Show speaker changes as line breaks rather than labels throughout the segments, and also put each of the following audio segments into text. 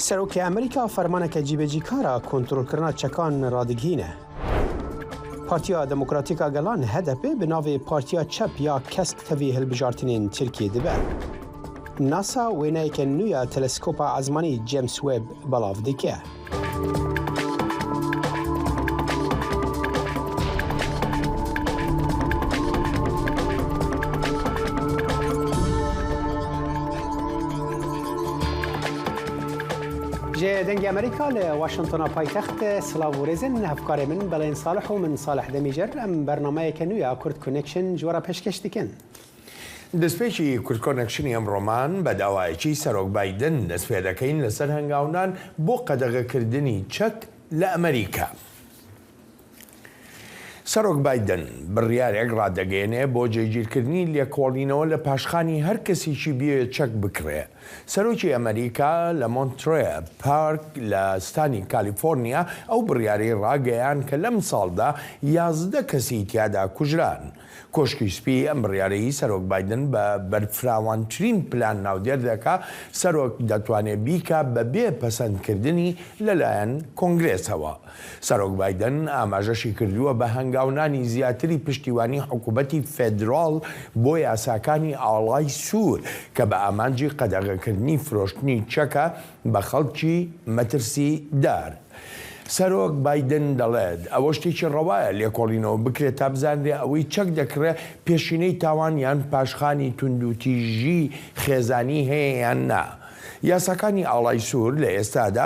Serokê Amerîka fermaneke cîbicîkar a kontrolkirina çekan radigihîne. Partiya Demokratîk a Gelan, hdp, bi navê Partiya Çep ya Kesk tevî hilbijartinên Tirkiyê dibe. NASA wêneyeke nû ya teleskopa ezmanî James Webb belav dike. Ji Dengê Amerîka li Washingtona paytext silav û rêzên hevkarê min Belên Salih û min Salih Demîcer em bernameyeke nû ya Kurd Connection ji we re pêşkêş dikin.
دەستپێکی Kurd Connection ی ئەمڕۆمان بە داوایەکی سەرۆک بایدن دەست پێدەکەین لەسەر هەنگاونان بۆ قەدەغەکردنی چەک لە ئەمەریکا. سەرۆک بایدن بڕیارێک ڕادەگەیەنێ بۆ جێگیرکردنی لێکۆڵینەوە لە پاشخانی هەر کەسێکی بیەوێت چەک بکڕێ. سەرۆکی ئەمەریکا لە مۆنترێ پارک لە ستانی کالیفۆرنیا ئەو بڕیارەی ڕاگەیاند کە لەم ساڵدا 11 کەسی تیادا کوژران. کۆشکی سپی ئەم بڕیارەی سەرۆک بایدن بە بەرفراوانترین پلان ناودێر دەکا، سەرۆک دەتوانێ بیکا بەبێ پەسەندکردنی لەلایەن کۆنگرێسەوە. سەرۆک بایدن ئاماژەشی کردووە بە هەنگاونانی زیاتری پشتیوانی حکومەتی فێدراڵ بۆ یاساکانی ئاڵای سوور کە بە ئامانجی قەدەغەکردنی فرۆشتنی چەکە بە خەڵکی مەترسیدار. سەرۆک بایدن دەڵێت، ئەوە شتێکی ڕەوایە لێکۆڵینەوە بکرێت تا بزانرێ ئەوەی چەک دەکڕێ پێشینەی تاوان یان پاشخانی توندوتیژی خێزانی هەیە یان نا. یاساکانی ئاڵای سوور لە ئێستادا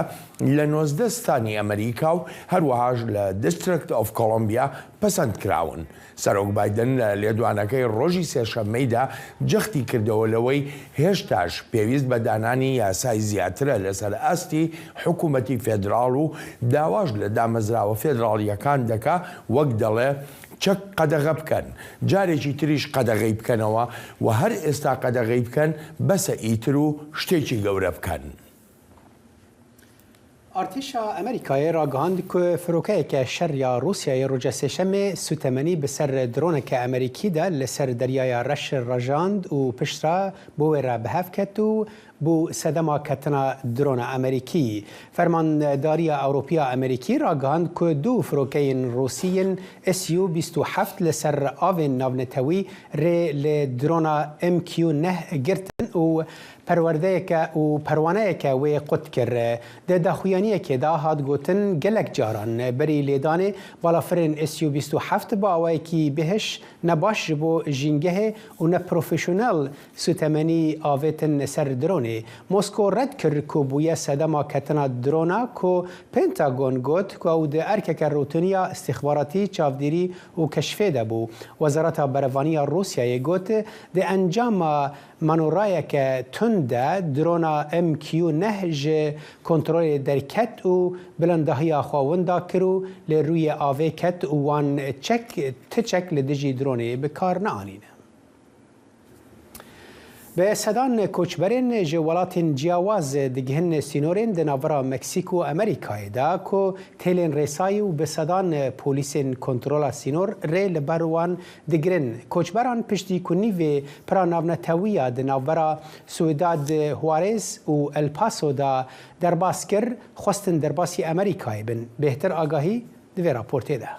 لە 19 ستانی ئەمەریکا و هەروەهاش لە District of Columbia پەسەند کراون. سەرۆک بایدن لە لێدوانەکەی ڕۆژی سێشەممەیدا جەختی کردەوە لەوەی هێشتاش پێویست بە دانانی یاسای زیاترە لەسەر ئاستی حکومەتی فێدراڵ و داواش لە دامەزراوە فێدراڵییەکان دەکا وەک دەڵێ چەک قەدەغە بکەن جارێکی تریش قەدەغەی بکەنەوە و هەر ئێستا قەدەغەی بکەن بەسە ئیتر و شتێکی گەورە بکەن.
Artêşa Amerîkayê ragihand ku firokeyeke şer ya Rûsyayê roja Sêşemê sûtemenî bi ser droneke Amerîkî de li ser Deryaya Reş rejand û piştre bo wê re bi hev ket û bû sedema ketina drona Amerîkî. Fermandariya Ewropî ya Amerîkî ragihand ku du firokeyên Rûsî yên SU 27 li ser avên navnetewî rê li drona MQ 9 girtin û Perwerdeyeke û perwaneyeke wê qut kir. Di daxuyaniyekê de hat gotin gelek caran berî lêdanê balafirên SU 27 bi awayekî bêhiş ne baş ji bo jîngehê û ne profesyonel sûtemenî avêtin ser dronê. Mosko red kir ku bûye sedema ketina drona ku Pentagon got ku ew di erkeke rûtinî ya îstîxbaratî, çavdêrî û keşfê de bû. Wezareta Berevaniya Rûsyayê got di encama Manorayeke tund de drona MQ 9 ji kontrolê derket û bilindahiya xwe winda kir û li rûyê avê ket û wan çek ti çek li dijî dronê bi kar neanîne. Bi sedan koçberên ji welatên ciyawaz digihin sînorên di navbera Meksîk û Amerîkayê de ku têlên rêsayî û bi sedan polîsên kontrola sînor rê li ber wan digirin. Koçberan piştî ku nîvê pira navnetewî ya di navbera Ciudad Juarez û El Paso de derbas kir, xwestin derbasî Amerîkayê bin. Bêhtir agahî di vê raportê de.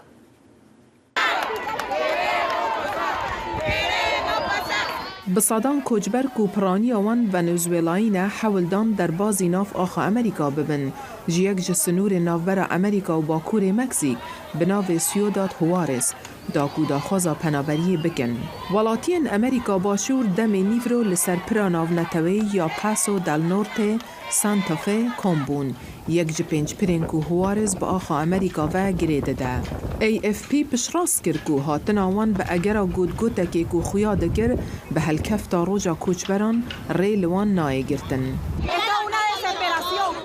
Bi sedan koçber ku piraniya wan Venezuelayî ne hewl dan derbazî nav axa Amerîka bibin. Ji yek ji sinûrên navbera Amerîka û Bakurê Meksîk bi navê Ciudad Juarez da ku daxwaza penaberiyê bikin. Welatiyên Amerîka Başûr demê nîvro li ser pira navneteweyî ya Paso del Norte, Santa Fe kom bûn, yek ji pênc pirên ku Juarez bi axa Amerîka ve girê dide. AFP piştrast kir ku hatina wan bi egera gotgotekê ku xuya dikir bi helkefta roja koçberan rê li wan nayê girtin.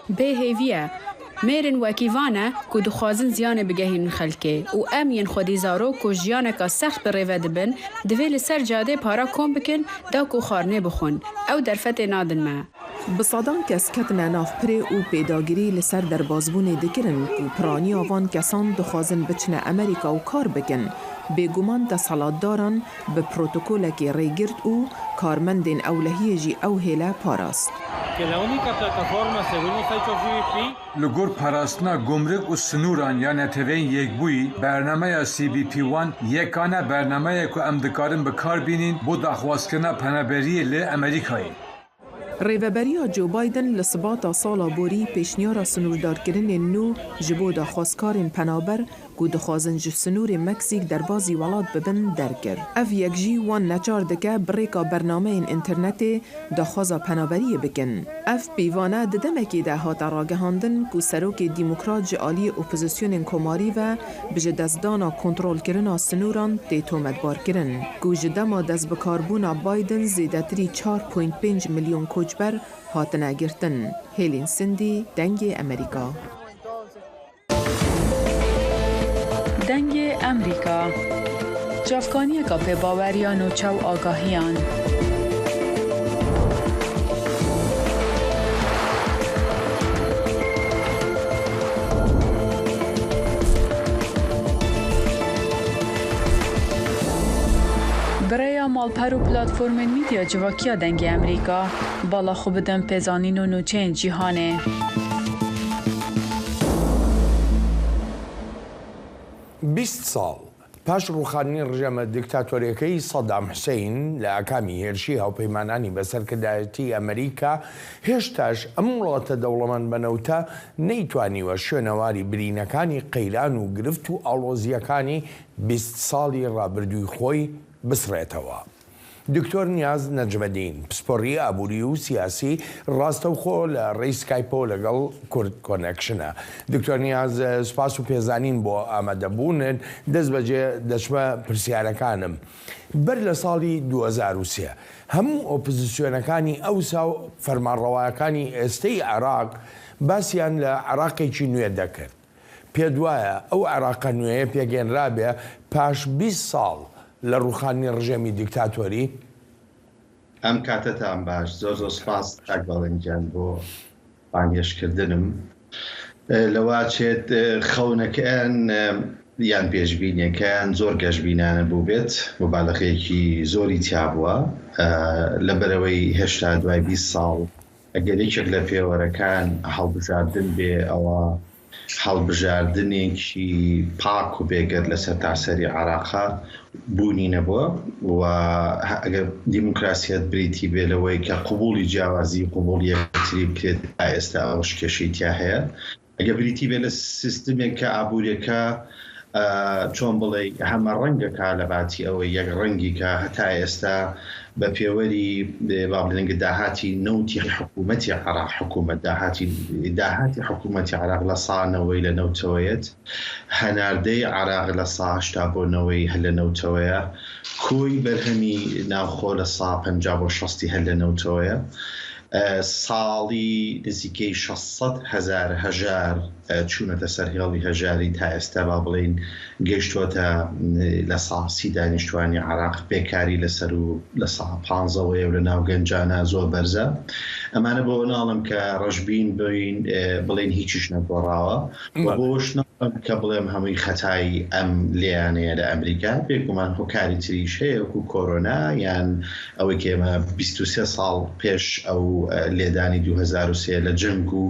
Bê hêvî ye. Mêrên wekî van e ku dixwazin ziyanê bigehînin xelkê û em yên xwedî zarok ku jiyaneka sext bi rê ve dibin, divê li ser cadê para kom bikin da ku xwarinê bixwin. Ew derfetê nadin me.
Bi sedan kes ketine nav pirê û pêdagirî li ser derbasbûnê dikirin ku piraniya van kesan dixwazin biçine Amerîka û kar bikin. Bêguman desthilatdaran bi protokolekê rê girt û karmendên ewlehiyê jî ew hêle parast.
Li gor parastina gumrik û sinûran ya Neteweyên Yekbûyî, bernameya CBP One yekane bername ye ku em dikarin bi kar bînîn bo daxwazkirina penaberiyê li Amerîkayê.
Rêveberiya Joe Biden li Sibata sala borî pêşniyara sinûrdarkirinên nû ji bo daxwazkarên penaber ku dixwazin ji sinûrê Meksîk derbazî welat bibin der kir. Ev yek jî wan neçar dike bi rêka bernameyên înternetê daxwaza penaberiyê bikin. Ev pîvane di demekê de hate ragihandin ku serokê Demokrat ji aliyê opozisyonên komarî ve bi ji destdana kontrolkirina sinûran tê tometbarkirin ku ji dema destbikarbûna Biden zêdetirî 4.5 milyon koçber hatine girtin. Hêlîn Sindî, Dengê Amerîka.
Dengê Amerîka, çavkaniyeka pêbawer ya nûçe û agahiyan. Bi rêya malper û platformên mîdya civakî ya Dengê Amerîka, bala xwe bidin pêzanîn û nûçeyên cîhanê.
20 ساڵ پاش ڕووخاندنی ڕژێمە دیکتاتۆریەکەی سەدام حوسەین لە ئاکامی هێرشی هاوپەیمانانی بە سەرکردایەتی ئەمریکا، هێشتاش ئەم وڵاتە دەوڵەمەند بە نەوتە نەیتوانیوە شوێنەواری برینەکانی قەیران و گرفت و ئاڵۆزییەکانی 20 ساڵی ڕابردووی خۆی بسڕێتەوە. دکتۆر نیاز نەجمەدین، پسپۆڕی ئابووری و سیاسی، ڕاستەوخۆ لە ڕێی سکایپەوە لەگەڵ کورد کۆنێکشنە. دکتۆر نیاز، سوپاس و پێزانین بۆ ئامادەبوونت. دەستبەجێ دەچمە پرسیارەکانم. بەر لە ساڵی 2003، هەموو ئۆپزسیۆنەکانی ئەوسا و فەرمانڕەواکانی ئێستەی عێراق باسیان لە عێراقێکی نوێ دەکرد. پێت وایە ئەو عێراقە نوێیە پێکهێنرابێ پاش 20 ساڵ لە ڕووخاندنی ڕژێمی دیکتاتۆری؟
ئەم کاتەتان باش، زۆر زۆر سوپاس کاک بەڵێن گیان بۆ بانگهێشتکردنم. لەواچێت خەونەکەیان یان پێشبینیەکەیان زۆر گەشبینانە بووبێت، موبالەغەیەکی زۆری تیا بووە، لەبەرئەوەی هێشتا دوای 20 ساڵ ئەگەر یەکێک لە پێوەرەکان هەڵبژاردن بێ ئەوا هەڵبژاردنێکی پاک و بێگەرد لە سەرتاسەری عێراقا بوونی نەبووە و ئەگەر دیموکراسیەت بریتی بێ لەوەی کە قبوڵی جیاوازی قبوڵی یەکتری بکرێت تا ئێستا ئەوەش کێشەی تیا هەیە. ئەگەر بریتی بێ لە سیستمێک کە ئابووریەکە چۆن بڵێی هەمە ڕەنگەکە لە باتی ئەوەی یەک ڕەنگی کە هەتا ئێستا بە پێوەری با بڵێن داهاتی نەوتی حکوومەتی عێراق حکوومەت داهاتی داهاتی حکوومەتی عێراق لە سا نەوەی لە نەوتەوەیەت هەناردەی عێراق لە سا 80 بۆ نەوەی هەر لە نەوتەوەیە کۆی بەرهەمی ناوخۆ لە سا 50 بۆ شەستی هەر لە نەوتەوەیە ساڵی نزیکەی 600 هەزار هەژار چوونەتە سەر هێڵی هەژاری تا ئێستا با بڵێین گەیشتووەتە لە سا سی دانیشتوانی عێراق بێکاری لە سەروو لە سا پانزەوەیە و لە ناو گەنجانە زۆر بەرزە ئەمانە بەوە ناڵێم کە ڕەشبین بین بڵێین هیچیش نەگۆڕاوە و بەوەش ناڵێم کە بڵێم هەمووی خەتای ئەم لێیانەیە لە ئەمریکا بێگومان هۆکاری تریش هەیە وەکو کۆرۆنا یان ئەوەی کە ئێمە 23 ساڵ پێش ئەو لێدانی 2003 لە جەنگ و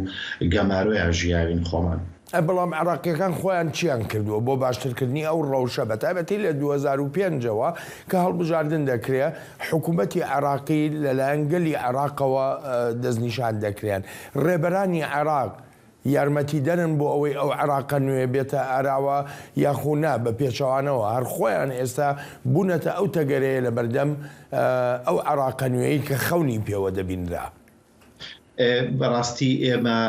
گەمارۆیا ژیاوین خۆمان.
بەڵام عێراقییەکان خۆیان چیان کردووە بۆ باشترکردنی ئەو ڕەوشە، بەتایبەتی لە 2005 ەوە کە هەڵبژاردن دەکرێ، حکوومەتی عێراقی لەلایەن گەلی عێراقەوە دەستنیشان دەکرێن، ڕێبەرانی عێراق یارمەتیدەرن بۆ ئەوەی ئەو عێراقە نوێ بێتە ئاراوە یاخو نا بە پێچەوانەوە هەر خۆیان ئێستا بوونەتە ئەو تەگەرەیە لەبەردەم ئەو عێراقە نوێی کە خەونی پێوە دەبینرا؟
بەڕاستی ئێمە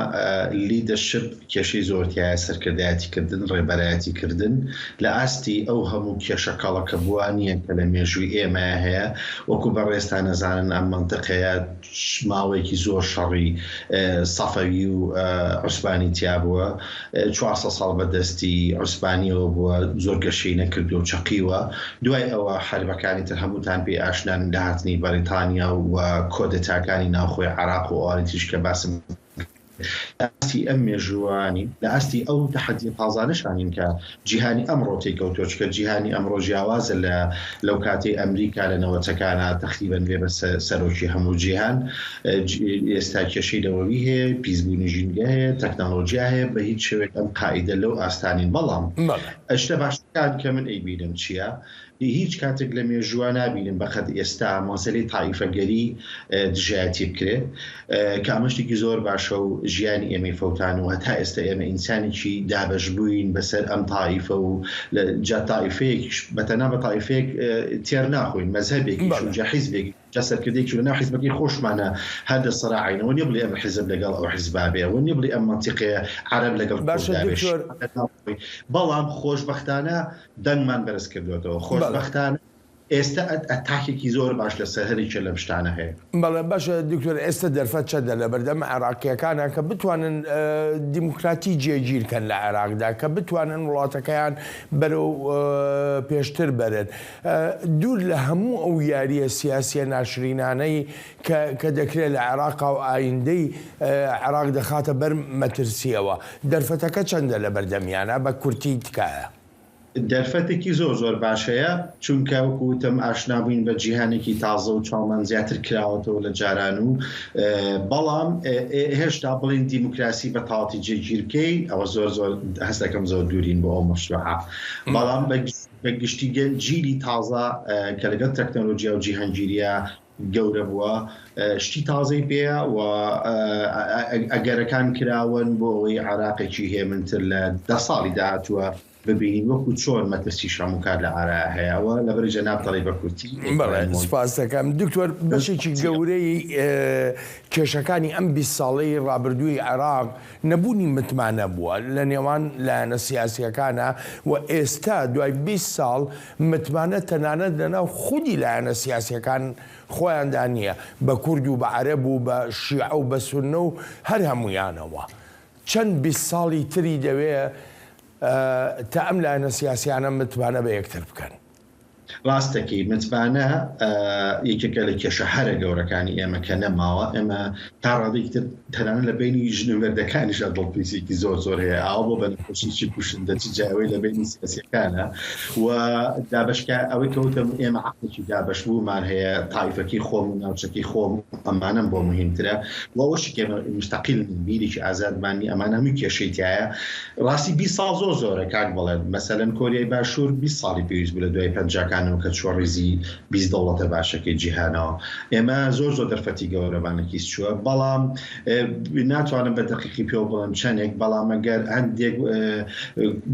لیدەرشپ کێشەی زۆر تیایە، سەرکردایەتی کردن، ڕێبەرایەتی کردن لە ئاستی ئەو هەموو کێشە کەڵەکەبووە نییە کە لە مێژووی ئێمەیا هەیە. وەکو بەڕێزتان ئەزانن ئەم مەنتقەیە ماوەیەکی زۆر شەڕی سەفەوی و عوسمانی تیا بووە، 400 ساڵ بە دەستی عوسمانیەوە بووە، زۆر گەشەی نەکردووە و چەقیوە. دوای ئەوە حەربەکانی تر هەمووتان پێی ئاشنان لە هاتنی بەریتانیا و کۆدەتاکانی ناوخۆی عێراق و ئەوانی تریش کە باسم. لە ئاستی ئەم مێژووە نین، لە ئاستی ئەو تەحەدیە تازانەشا نین کە جیهانی ئەمڕۆ تێی کەوتووە، چونکە جیهانی ئەمڕۆ جیاوازە لە لەو کاتەی ئەمریکا لە نەوەتەکانا تەقریبەن بێ بە سەرۆکی هەموو جیهان، ئێستا کێشەی نەوەوی هەیە، پیسبوونی ژینگە هەیە، تەکنەڵۆجیا هەیە، بە هیچ شێوەیەک ئەم قائیدە لەو ئاستا نین، بەڵام شتە باشەکان کە من ئەیبینم چییە؟ هیچ کاتێک لە مێژووا نابینم بەقەد ئێستا مەسەلەی تائیفەگەری دژایەتی بکرێ کە ئەمە شتێکی زۆر باشە و ژیانی ئێمەی فەوتان و هەتا ئێستا ئێمە ئینسانێکی دابەش بووین بەسەر ئەم تائیفە و جا تائیفەیەکیش بەتەنها بە تائیفەیەک تێر ناخۆین مەزهەبێکیش و جا حیزبێک جا سەرکردەیەکی لەناو حیزبەکەی خۆشمانە هەر لە سەراعینەوە نیە بڵێ ئەم حیزب لەگەڵ ئەو حیزبا بێ و نیە بڵێ ئەم مەنتیقەیە عەرەب لەگەڵ
باشە
کورددا بێ
دکتۆر
شیعە لەناو خۆی بەڵام خۆشبەختانە دەنگمان بەرز کردۆتەوە
بەڵێ.
خۆشبەختانە ئێستە ئەتاکێکی زۆر باش لەسەر هەریکێ لەم شتانە هەیە.
بەڵێ باشە دکتۆر ئێستە دەرفەت چەندە لەبەردەم عێراقیەکانا کە بتوانن دیموکراتی جێگیر کەن لە عێراقدا کە بتوانن وڵاتەکەیان بەرەو پێشتر بەرن دوور لە هەموو ئەو یارییە سیاسییە ناشرینانەی کە کە دەکرێت لە عێراقا و ئایندەی عێراق دەخاتە بەر مەترسییەوە، دەرفەتەکە چەندە لە بەردەمیانە؟ بە کورتی تکایە.
دەرفەتێکی زۆر زۆر باش هەیە، چونکە وەکو وتم ئاشنا بووین بە جیهانێکی تازە و چاومان زیاتر کراوەتەوە لە جاران و بەڵام هێشتا بڵێین دیموکراسی بە تەواوەتی جێگیر بکەین ئەوە زۆر زۆر هەست دەکەم زۆر دوورین بۆ ئەو مەشروعە، بەڵام بە بە گشتی گەل جیلی تازە کە لەگەڵ تەکنەلۆجیا و جیهانگیریە گەورە بووە شتی تازەی پێیە و ئەگەرەکان کراون بۆ ئەوەی عێراقێکی هێمنتر لە دە ساڵی داهاتووە ببینین وەکو چۆن مەترسی شەموکار لە ئارا هەیە ئەوە لەبەر جەناب دەڵێی بە کورتی
بەڵێ سپاس دەکەم دکتۆر بەشێکی گەورەی کێشەکانی ئەم 20 ساڵەی ڕابردووی عێراق نەبوونی متمانە بووە لە نێوان لایەنە سیاسییەکانا و ئێستا دوای 20 ساڵ متمانە تەنانەت لە ناو خودی لایەنە سیاسییەکان خۆیاندا نییە بە کورد و بە عەرەب و بە شیعە و بە سوننە و هەر هەموویانەوە. چەند 20 ساڵی تری دەوێ تا ئەم لایەنە سیاسییانە متمانە بە یەکتر بکەن؟
ڕاست دەکەی، متمانە یەکێکە لە کێشە هەرە گەورەکانی ئێمە کە نەماوە، ئێمە تا ڕادەیەکی تر تەنانەت لە بەینی ژن و مێردەکانیشا دڵپیسییەکی زۆر زۆر هەیە، ئاوا بۆ بە نەخۆشیی کوشندە چ جای ئەوەی لە بەینی سیاسییەکانە و دابەشکا ئەوەی کە وتم ئێمە عەقڵێکی دابەشبوومان هەیە، تایفەکەی خۆم و ناوچەکەی خۆم ئەمانەم بۆ موهیمترە و ئەوەشی کە ئێمە موستەقیل نین، بیرێکی ئازادمان نییە، ئەمانە هەمووی کێشەی تیایە. ڕاستی 20 ساڵ زۆر زۆرە کاک بەڵێن، مەسەلەن کۆریای باشوور 20 ساڵی پێویست بوو لە دوای پەنجاکانەوە کە چووە ڕیزی 20 دەوڵەتە باشەکەی جیهانەوە. ئێمە زۆر زۆر دەرفەتی گەورەمان لە کیس چووە، بەڵام ناتوانم بە دەقیقی پێوە بڵێم چەندێک، بەڵام ئەگەر هەندێک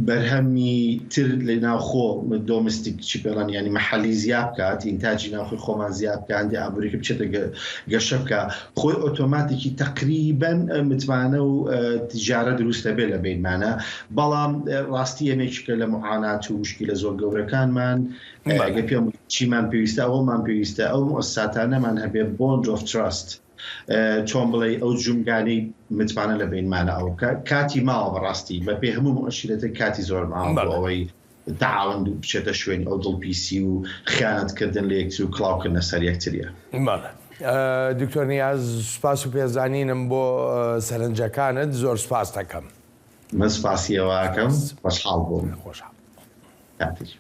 بەرهەمی تر لە ناوخۆ دۆمستیک چی پێڵەن یانی مەحەلی زیاد بکات، ئینتاجی ناوخۆی خۆمان زیاد بکات، هەندێک ئابووریەکە بچێتە گەشە بکا، خۆی ئۆتۆماتیکی تەقریبەن متمانە و تجارە دروست دەبێت لە بینمانە بەڵام ڕاستی ئەمێکیکە لە معانات و مشکلە زۆر گەورەکانمان ئەگەر پێم چیمان پێویستە ئەومان پێویستە ئەو موسساتانەمان هەبێ بۆند ئۆف ترەست چۆن بڵێ ئەو جومگانەی متمانە لە بینمانە ئەو بکە کاتی ماوە بەڕاستی بە پێ هەموو مؤشرەتێک کاتی زۆر ماوە بۆ ئەوەی تەعاون بچێتە شوێنی ئەو دڵپیسی و خیانەت کردن لە یەکتر و کڵاو کردنە سەر یەکتریە.
بەڵێ دکتۆر نیاز سوپاس و پێزانینم بۆ سەرنجەکانت زۆر سوپاست ئەکەم.
من سوپاسی ئێوە ئەکەم خۆشحاڵ بووم.
خۆشحاڵ.
کاتێکی.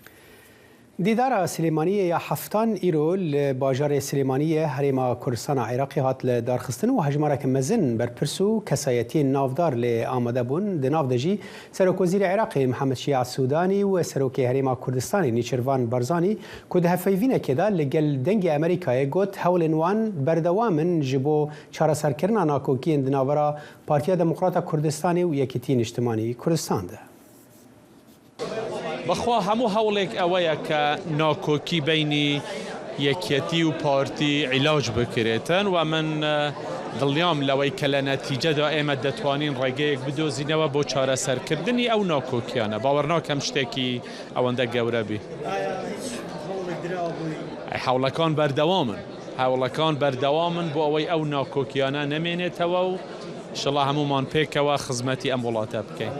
Dîdara Silêmaniyê ya heftan îro li bajarê Silêmaniyê Herêma Kurdistana Iraqê hat li darxistin û hejmareke mezin berpirs û kesayetiyên navdar lê amade bûn. Di nav de jî Serokwezîrê Iraqê Mihemed Şîa Sûdanî û Serokê Herêma Kurdistanê Nêçirvan Barzanî ku di hevpeyvînekê de li gel Dengê Amerîkayê got hewlên wan berdewam in ji bo çareserkirina nakokiyên di navbera Partiya Demokrata Kurdistanê û Yekîtî Niştimanî Kurdistan de.
بەخوا هەموو هەوڵێک ئەوەیە کە ناکۆکی بەینی یەکیەتی و پارتی عیلاج بکرێتن و من دڵنیام لەوەی کە لە نەتیجەدا ئێمە دەتوانین ڕێگەیەک بدۆزینەوە بۆ چارەسەرکردنی ئەو ناکۆکیانە باوەڕناکەم شتێکی ئەوەندە گەورە بی. هەوڵەکان بەردەوامن هەوڵەکان بەردەوامن بۆ ئەوەی ئەو ناکۆکیانە نەمێنێتەوە و ئیشەڵا هەموومان پێکەوە خزمەتی ئەم وڵاتە بکەین.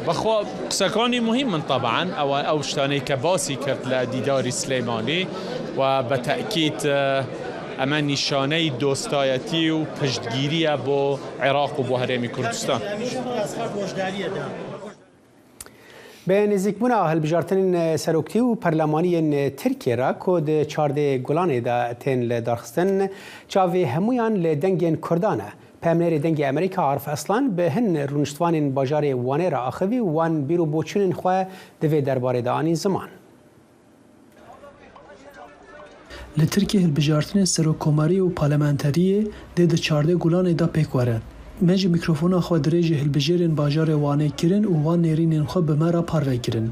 بەخوا قسەکانی مهمن تەبعەن ئەوە ئەو شتانەی کە باسی کرد لە دیداری سلێمانی. و بە تەئکید ئەمە نیشانەی دۆستایەتی و پشتگیرییە بۆ عێراق و بۆ هەرێمی کوردستان.
Bi nêzîkbûna hilbijartinên seroktî û perlemanî yên Tirkiyê re ku di çardeh Gulanê de tên lidarxistin, çavê hemûyan li dengên Kurdan e. Peyamnêrê Dengê Amerîka Arif Aslan bi hin rûniştvanên bajarê Wanê re axivî û wan bîr û boçûnên xwe di vê derbarê de anîn ziman.
Li Tirkiyê hilbijartinên serokkomariyê û parlamenteriyê dê di 14 Gulanê de pêk werin. Me jî mîkrofona xwe dirêjî hilbijêrên bajarê Wanê kirin û wan nêrînên xwe bi me re parve kirin.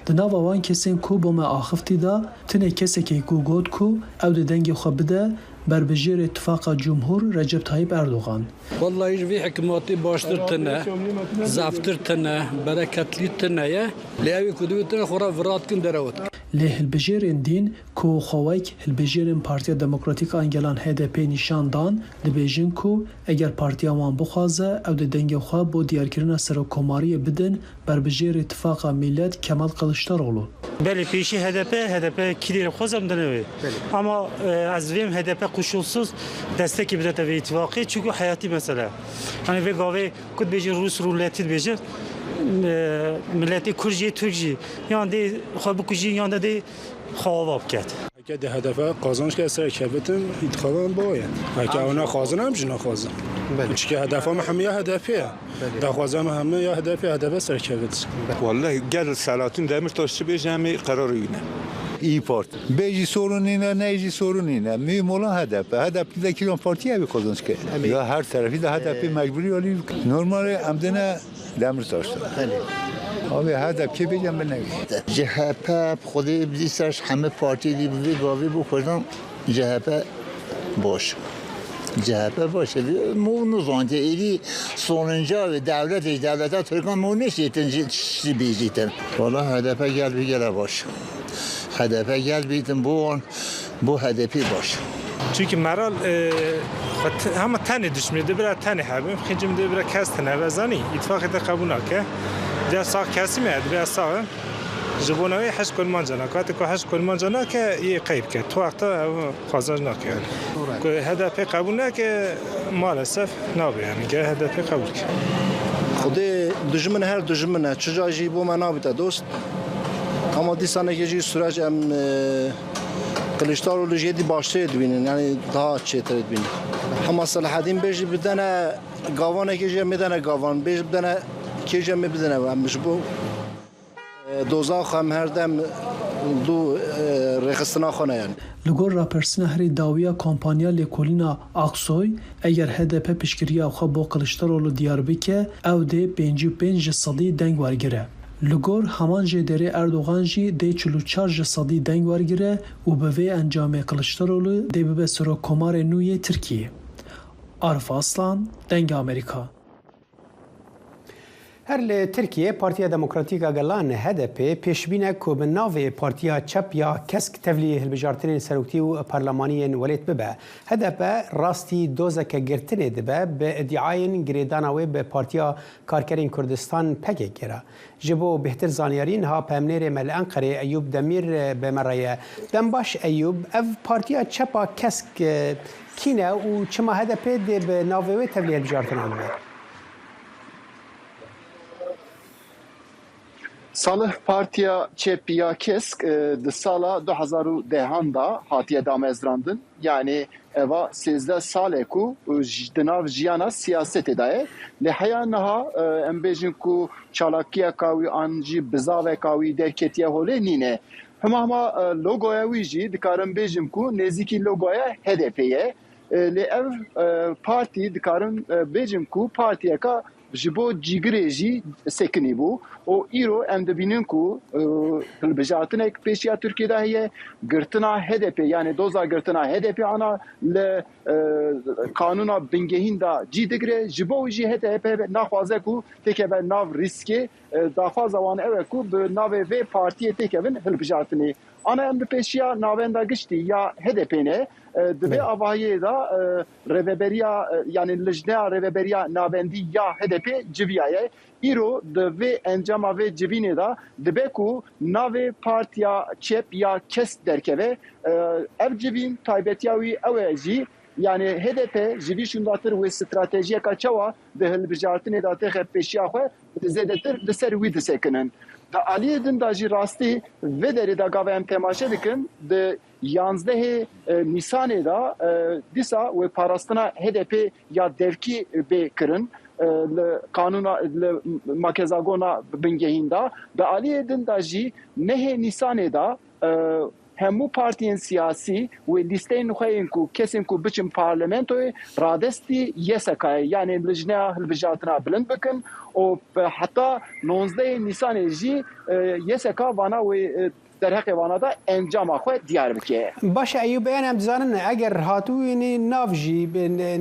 Di nava wan kesên ku bo me axiftî de tenê kesekê ku got ku ew dê dengê xwe bide berbijêrê Tifaqa Cumhur Recep Tayyip Erdogan.
Wellahî ji vê hikûmetê baştir tune, zeftir tune, bereketlî tune ye. Lê ew ê ku divê tune xwe re virat dikin derew dikin.
Lê hilbijêrên dîn ku xwe wek hilbijêrên Partiya Demokratîk a Gelan HDP nîşan dan, dibêjin ku eger partiya wan bixwaze ew dê dengê xwe bo diyarkirina serokkomariyê bidin berbijêrê Tifaqa Mîllet Kemal Kiliçdaroglu.
Belê pêşî HDP, HDP kî dê xweza min dine wê. Ama ez dibêm HDP quşulsuz destekê bide te vê îtîfaqê çunku heyatî mesele. Yanî vê gavê ku dibêjin Rûs rûletî dibêjin miletê Kurd jî Tirk jî yan dê xwe bikujîn yan de dê xwe ava biket.
Heke di hedefe qazanç ke ser kevitin îtixaban baye. Heke ew nexwazin em jî naxwazin. Çike hedefa me hemû ya HDP ye. Daxwaza me hemû ya HDP HDP ser kevit.
Wellahî gel Selahattin Demirtaş çi bêje em ê qerarê wî ne.
İyi Parti. Bê jî sorun nîne ney jî sorun nîne. Mühim olan HDP. HDP de kîjan partî ew ê qazanç ke. Ya her terefî de HDP mecbûrî alî bike. Normal e em dine Demirtaş da. Abi HDP kê bêje em binevî.
CHP bi xwedê dîsa ji heme partiyê dî bi vê gavê bo kurdan CHP baş e. CHP baş e. Mo nizantiye êdî sonunca wê dewletê ji dewleta Tirkan mo neşêtin ji tiştî bêjîtin. Wala HDP gel bî gele baş e. HDP gel bîtin bo wan bo HDP baş e.
Çünkü Meral hema tenê dişminê dê bira tenê hebin, xêncî min dê bira kes tune be zanî îtîfaqê te qebûl nake. Dê sax kesî me dibê ez sax im. Ji bona wê heş kurmanca nake. Heta ku heş kurmanca nake yê qeyb ke. Tu wexta ew qazanc nake yani. Ku HDP qebûl neke malesef nabe yani. Ger HDP qebûl ke.
Xwedê dijmin her dijmin e. Çi ca jî bo me nabite dost. Ama dîsanekê jî Surec em Kiliçdaroglu jî êdî baştirê dibînin yanî daha çêtirê dibînin. Hema Selahedîn bê jî bidene gavanekê jî em ê dene gavan bê jî bidene kê jî em ê bidine em ji bo doza xwe em her dem dû rêxistina xwe ne yanî.
Li gor rapirsîna herî dawî ya kompanya lêkolîna Aksoy, eger HDP piştgiriya xwe bo Kiliçdaroglu diyar bike, ew dê 55 ji sedî deng wergire. Li gor heman jêderê Erdogan jî dê 44 ji sedî deng wergire û bi vê encamê Kiliçdaroglu dê bibe serokkomarê nû yê Tirkiyê. Arif Aslan, Dengê Amerîka.
Her li Tirkiyê Partiya Demokratîk a Gelan, HDP, pêşbîne ku bi navê Partiya Çep ya Kesk tevlî hilbijartinên seroktî û parlemanî yên welêt bibe. HDP rastî dozeke girtinê dibe bi îdiayên girêdana wê bi Partiya Karkerên Kurdistan pkk re. Ji bo bêhtir zanyarî niha peyamnêrê me li Enqereyê Eyûb Demîr bi me re ye. Dembaş Eyûb, ev Partiya Çep a Kesk kî ne û çima HDP dê bi navê wê tevlî hilbijartinan bibe?
Salih Partiya Çep ya Kesk di sala 2010 an de hatiye damezrandin. Yanî eva 13 sal e ku di nav jiyana siyasetê de ye. Lê heya niha em bêjin ku çalakiyeka wî an jî bizaveka wî derketiye holê nîne. Hima hima logoya wî jî dikarim bêjim ku nêzîkî logoya HDP'ê ye. Lê ev partî dikarim bêjim ku partiyeka ji bo cîgirê jî sekinî bû û îro em dibînin ku hilbijartinek pêşiya Tirkiyê de heye, girtina HDP'ê yanî doza girtina HDP'ê ana li qanûna bingehîn de cî digire, ji bo wî jî HDP naxwaze ku têkeve nav rîskê, daxwaza wan ew e ku bi navê vê partiyê têkevin hilbijartinê. Ana em li pêşiya navenda giştî ya HDP'ê ne, di vê avahiyê de rêveberiya yanî lijneya rêveberiya navendî ya HDP'ê. HDP'ê civiyaye. Îro di vê encama vê civînê de dibe ku navê Partiya Çep ya Kesk derkeve. Ev civîn taybetiya wî ew e jî yanî hdp ji vî şûndatir wê stratejiyeka çawa di hilbijartinê de têxe pêşiya xwe zêdetir li ser wî disekinin. Di aliyê din de jî rastî vê derê de gava em temaşe dikin di yanzdehê Nîsanê de dîsa wê parastina HDP'ê ya devkî bê kirin li qanûna li makezagona bingehîn de. Di aliyê din de jî nehê Nîsanê de hemû partiyên siyasî wê lîsteyên xwe yên ku kesên ku biçin parlamentoyê radestî YSK'ê yanê Lijneya Hilbijartina Bilind bikin û heta nonzdehê Nîsanê jî YSK vana wê derheqê wana de encama xwe diyar bike.
Baş e Eyûb Beyan em dizanin eger hatûyînî nav jî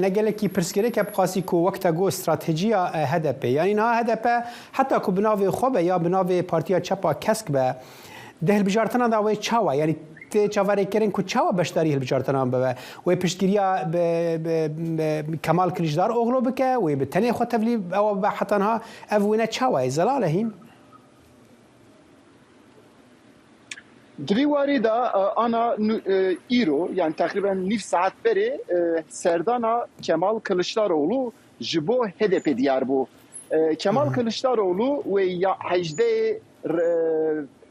ne gelekî pirsgirêk e bi qasî ku wek te got stratejiya HDP'ê. Yanî niha hdp heta ku bi navê xwe be ya bi navê Partiya Çep a Kesk be di hilbijartinan de wê çawa yanî tê çaverêkirin ku çawa beşdarî hilbijartinan bibe? Wê piştgiriya bi Kemal Kiliçdaroglu bike? Wê bi tenê xwe tevlî ewa bibe heta niha ev wêne çawa ye? Zelal e hîn?
Di vî warî de ana îro yan teqrîben nîv saet berê serdana Kemal Kiliçdaroglu ji bo HDP'ê diyar bû. Kemal Kiliçdaroglu wê ya hejdeyê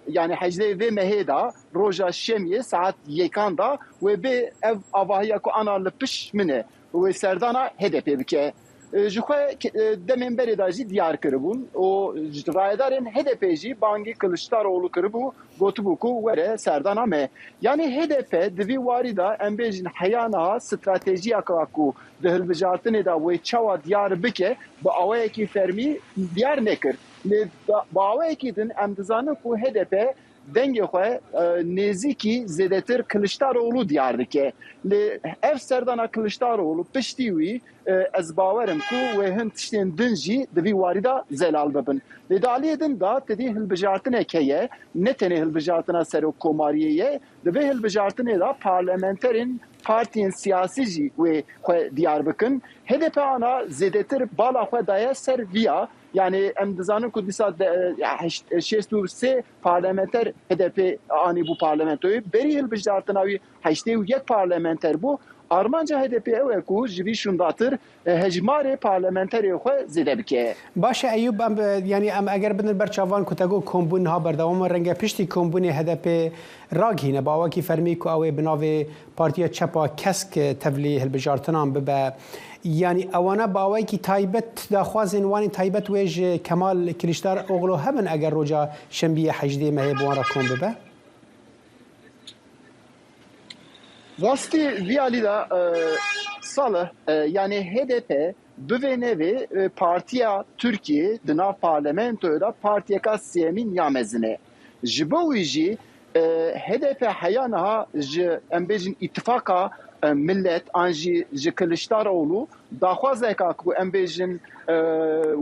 yanî hejdeyê vê mehê de roja şemiyê saet yekan de wê bê ev avahiya ku ana li piş min e wê serdana HDP'ê bike. Ji xwe demên berê de jî diyar kiribûn û rayedarên HDP'ê jî bangî Kiliçdaroglu kiribû gotibû ku were serdana me. Yanî hdp di vî warî de em bêjin heya niha stratejiyaka ku di hilbijartinê de wê çawa diyar bike bi awayekî fermî diyar nekir. Lê bi awayekî din em dizanin ku hdp Dengê xwe nêzîkî zêdetir Kiliçdaroglu diyar dike. Lê ev serdana Kiliçdaroglu piştî wî ez bawer im ku wê hin tiştên din jî di vî warî de zelal bibin. Lê di aliyê din de tedî hilbijartinek heye, ne tenê hilbijartina serokkomariyê ye, di vê hilbijartinê de parlamenterên partiyên siyasî jî wê xwe diyar bikin. Hdp ana zêdetir bala xwe daye ser viya Yanî em dizanin ku dîsa 63 parlamenter HDP anîbû parlamentoyê. Berî hilbijartina wî 81 parlamenter bû. Armanca HDP'ê ew e ku ji vî şûndatir hejmarê parlamenterê xwe zêde bike.
Baş e Eyûb em yanî em eger bidin ber çavan ku te got kombûn niha berdewam e renge piştî kombûnê HDP'ê ragihîne bi awayekî fermî ku ew ê bi navê Partiya Çep a Kesk tevlî hilbijartinan bibe. Yanî ewana bi awayekî taybet daxwazên wan ên taybet wê ji Kemal Kiliçdaroglu hebin eger roja şembiyê hejdê mehê bi wan re kom bibe?
Rastî vî alî de Salih yanî hdp bivê nevê partiya Tirkiyê di nav parlamentoyê de partiyeka sêyemîn ya mezin e. Ji bo wî jî Hdp heya niha ji em bêjin îtifaqa millet an jî ji Kiliçdaroglu daxwazeka ku em bêjin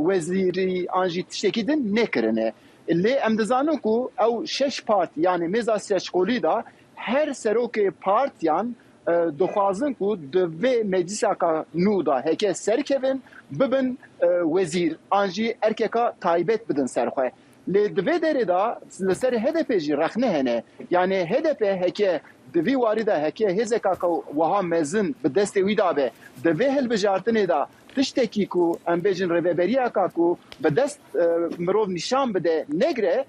wezîrî an jî tiştekî din nekirine. Lê em dizanin ku ew şeş partî yanî mêza şeşqolî de her serokê partiyan dixwazin ku di vê meclîsaka nû de heke serkevin bibin wezîr an jî erkeka taybet bidin ser xwe. Lê di vê derê de li ser HDP'ê jî rexne hene. Yanî hdp heke di vî warî de heke hêzeka ku wiha mezin bi destê wî de be, di vê hilbijartinê de tiştekî ku em bêjin rêveberiyeka ku bi dest mirov nîşan bide negre,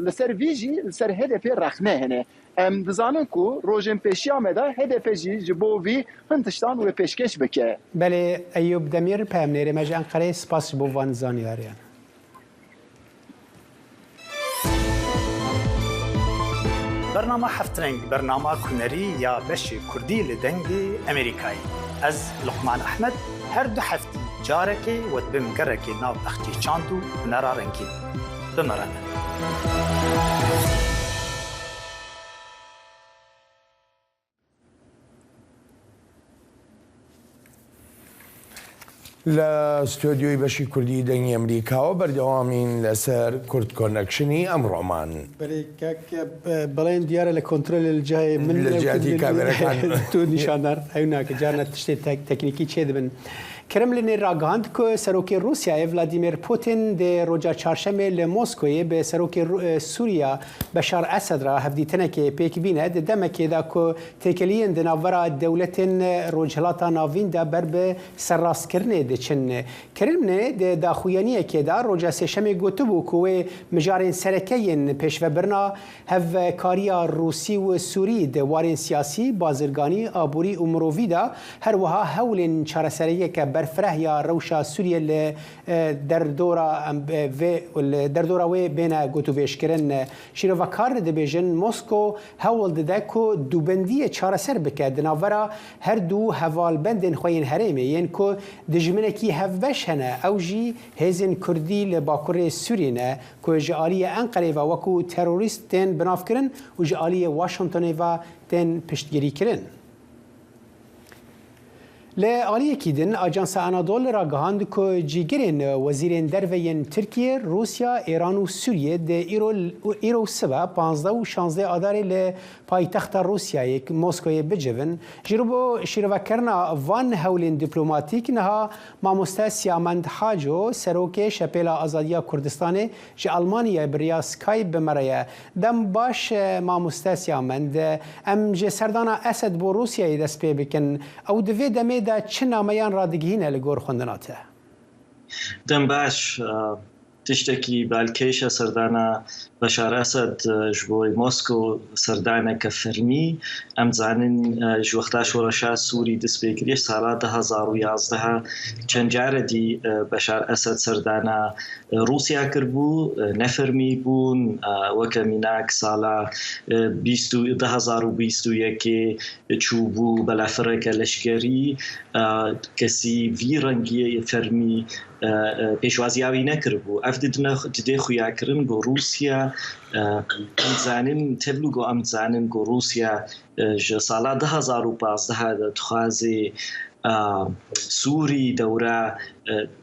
li ser vî jî li ser HDP'ê rexne hene. Em dizanin ku rojên pêşiya me de hdp jî ji bo vî hin tiştan wê pêşkêş bike.
Belê Eyûb Demîr peyamnêrê me ji Enqereyê spas ji bo van zanyariyan.
Bernama Heftreng bernama kunerî ya beşê Kurdî li Dengê Amerîkayê. Ez Luqman Ehmed her du heftî carekê we dibim gerekê nav bexçê çand û hunera rengîn. Bi me re bin.
لە ستۆدیۆی بەشی کوردی دەنگی ئەمریکاوە بەردەوامین لەسەر کورد کۆنەکشنی ئەمڕۆمان.
بەرێ کاک بەڵێن دیارە لە کۆنترۆل لە جای من
لە جیاتی کامێرەکان
تو نیشاندار ئەو ناکە جارنا تشتێ تەکنیکی چێ دبن. Kremlinê ragihand ku Serokê Rûsyayê Vladimir Putin dê roja Çarşemê li Moskoyê bi Serokê Sûriya Beşar Esed re hevdîtinekê pêk bîne di demekê de ku têkiliyên di navbera dewletên Rojhilata Navîn de ber bi serrastkirinê diçin. Kremlinê di daxuyaniyekê de roja Sêşemê gotibû ku wê mijarên sereke yên pêşvebirina Hevkariya Rûsî û Sûrî di warên siyasî, bazirganî, aborî û mirovî de her wiha hewlên çareseriyeke berfireh ya rewşa Sûriyê li derdora vê li derdora wê bêne gotûbêjkirin. Şîrovekar dibêjin Mosko hewl dide ku dubendiyê çareser bike di navbera her du hevalbendên xwe yên herêmê yên ku dijminekî hevbeş hene ew jî hêzên Kurdî li bakurê Sûriyê ne ku ji aliyê Enqerê ve wekû terorîst tên binavkirin û ji aliyê Washingtonê ve tên piştgirîkirin. Li aliyekî din Ajansa Anadolu ragihand ku cîgirên wezîrên derve yên Tirkiye, Rûsya, Îran û Sûriyê dê îro îro û sibe 15 û 16 Adarê li paytexta Rûsyayê Moskoyê bicivin. Ji bo şîrovekirina van hewlên dîplomatîk niha Mamoste Siyamend Haco, Serokê Şepêla Azadiya Kurdistanê ji Almanyayê bi riya Skype bi me re ye. Dem baş Mamoste Siyamend, em ji serdana Esed bo Rûsyayê dest pê bikin. Ew di vê demê de çi nameyan radigihîne li gor xwendina te?
Dem baş. Tiştekî balkêş e serdana Beşar Esed ji bo Moskow serdaneke fermî. Em dizanin ji wexta şoreşa Sûrî dest pê kiriye ji sala 2011 çend care dî Beşar Esed serdana Rûsya kiribû ne fermî bûn weke mînak sala 2021ê çûbû belafireke leşkerî kesî vî rengiyê fermî pêşwaziya wî nekiribû. Ev didê xuyakirin ku Rûsya em dizanin tevlû ku em dizanin ku Rûsya ji sala 2015 de dixwaze Sûrî dewra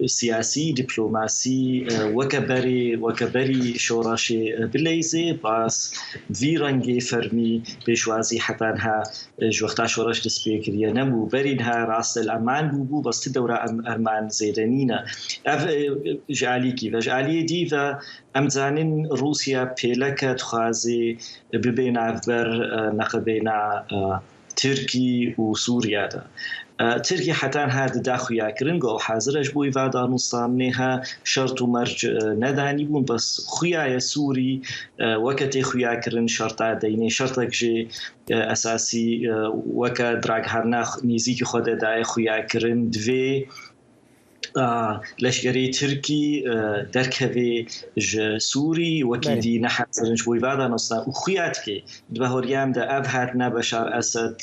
siyasî dîplomasî weke berê weke berî şoreşê bileyzê bas vî rengê fermî pêşwazî heta niha Ji wexta şoreş dest pê kiriye nebû. Berî niha rast e li Emman bû bû bes ti dewra Erman zêde nîne. Ev ji alîkî ve. Ji aliyê dî ve em dizanin Rûsya pêleke dixwaze bibe navber neqebêna Tirkî û Sûriye de. Tirkiye heta niha dida xuyakirin ku ew hazir e ji bo va danûstandinê ha şert û merc nedanîbûn bes xuyaye Sûrî weke tê xuyakirin şerta deynê şertek jê Esasî weke dragharna nêzîkî xwe de daye xuyakirin divê leşkerê Tirkî derkevê ji Sûrî wekî dî nehezirin ji bo vê danûstan û xuya dike di behoriyan de ev hatina Beşar Esed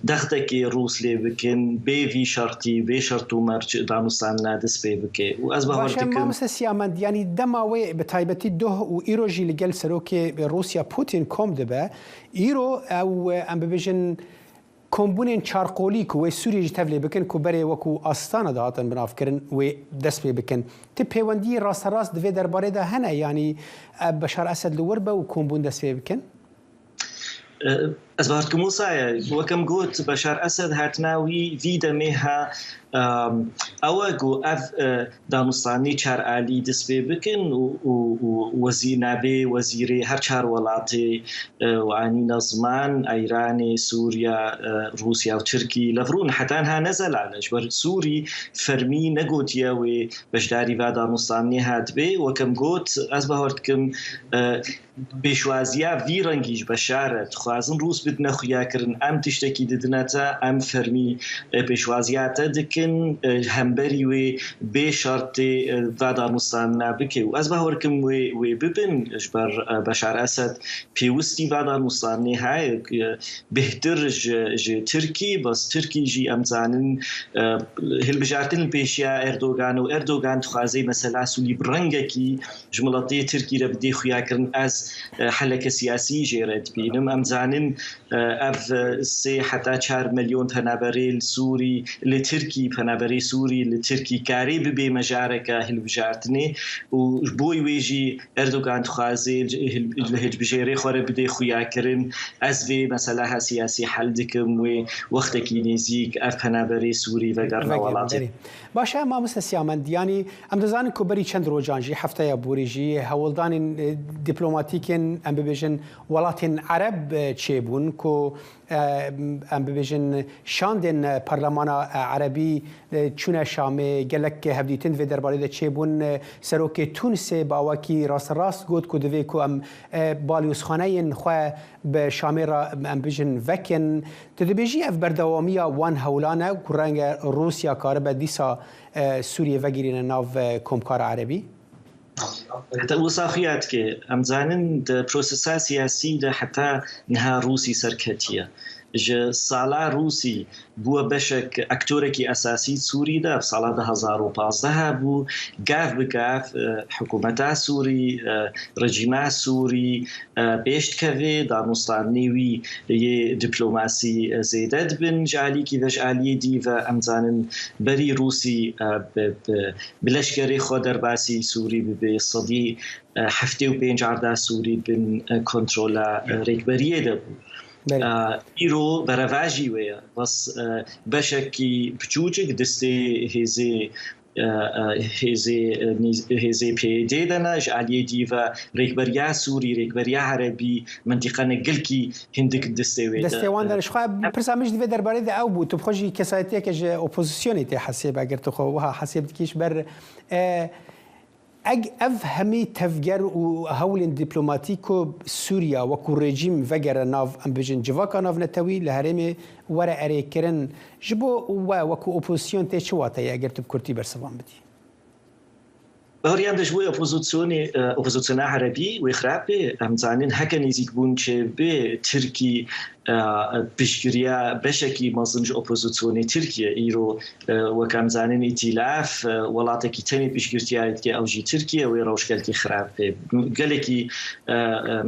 dextekê Rûs lê bikin bê vî şertî bê şert û merc danûstandina dest pê bike û ez bawer
Baş e
dikim
mamoste Siyamend yanî dema wê bi taybetî doh û îro jî li gel serokê Rûsya Putin kom dibe. Îro ew em bibêjin kombûnên çarqolî ku wê Sûriyê jî tevlê bikin ku berê wekû Astana dihatin binavkirin wê dest pê bikin. Ti pêwendiyê rasterast di vê derbarê de hene yanî Beşar Esed li wir be û kombûn dest pê bikin?
Ez bawer dikim wisa ye. Wek em got Beşar Esed hatina wî vî demê ha ew e ku ev danûstanî çar alî dest pê bikin û wezîr navê wezîrê her çar welatê û anîna ziman Îranê, Sûriya, Rûsya û Tirkî li vir û heta niha ne zelal e. Ji ber Sûrî fermî negotiye wê beşdarî va danûstanî hatibê. Wek em got ez bawer dikim Pêşwaziya vî rengî ji Beşar e. Dixwazin Rûs bidine xuyakirin em tiştekî didine te, em fermî pêşwaziya te dikin, hemberî wê bê şertê va danûstandina bike û ez bawer dikim wê wê bibin ji ber Beşar Esed pêwistî va danûstandinê heye bêhtir ji ji Tirkî bes Tirkî jî em dizanin hilbijartin li pêşiya Erdogan û Erdogan dixwaze mesela Sûrî bi rengekî Ji miletê Tirkî re bi dê xuyakirin ez heleke siyasî jê re dibînim. Em dizanin ev sê heta çar milyon penaberê li Sûrî li Tirkî penaberê Sûrî li Tirkî karê bibê mejareke hilbijartinê û ji bo wê jî Erdogan dixwaze li hilbijêrê xwe re bide xuyakirin ez vê meseleha siyasî hel dikim wê wextekî nêzîk ev penaberê Sûrî vegerina welatê.
Baş e mamoste Siyamend yanî em dizanin ku berî çend rojan jî hefteya borî jî hewldanên dîplomatîkên em bibêjin welatên Ereb çêbûn ku Em bibêjin şandên Parlemana Erebî çûne Şamê, gelek hevdîtin di vê derbarê de çêbûn. Serokê Tûnisê bi awakî rasterast got ku divê ku em balyozxaneyên xwe bi Şamê re em bibêjin vekin. Tu dibêjî ev berdewamiya wan hewlan e ku renge Rûsya karibe dîsa Sûriyê vegirîne nav Komkara Erebî?
Heta wisa xuya dike. Em dizanin di prosesa siyasî de heta niha Rûsî serketiye. Ji sala Rûsî bûye beşek aktorekî esasî di Sûrî de, sala 2015 bû, gav bi gav hikûmeta Sûrî, rejîma Sûrî pêş dikeve, danûstandinê wî yê dîplomasî zêde dibin ji alîkî ve ji aliyê dî ve em dizanin berî Rûsî bi Bi leşkerê xwe derbasî Sûrî bibe, 75% erda Sûrî bin kontrola rêkberiyê de bû. Îro berevajî wê ye. Bes beşekî piçûçik destê hêzê hêzê hêzê PYD de ne, ji aliyê dî ve rêkberiya Sûrî, rêkberiya Erebî mintîqene gilkî hindik destê wê de.
Destê wan de ji xwe pirsa min jî di vê derbarê de ew bû tu bi xwe jî kesayetiyeke ji opozisyonê tê hesêb eger tu xwe wiha hesêb dikî ji ber eg ev hemî tevger û hewlên dîplomatîk ku Sûriya wekû rejîm vegere nav em bibêjin civaka navnetewî li herêmê were erêkirin ji bo we wekû opozisyon tê çi wateyê eger tu bi kurtî bersivan bidî?
Baweriya min ji bo opozisyonê, opozisyona erebî wê xirab bê. Em dizanin heke nêzîkbûn çêbibe Tirkî piştgiriya beşekî mezin ji opozisyonê Tirkiye. Îro wek em dizanin îtîlaf welatekî tenê piştgirtiya dike ew jî Tirkiye wê rewş gelekî xirab bê. Gelekî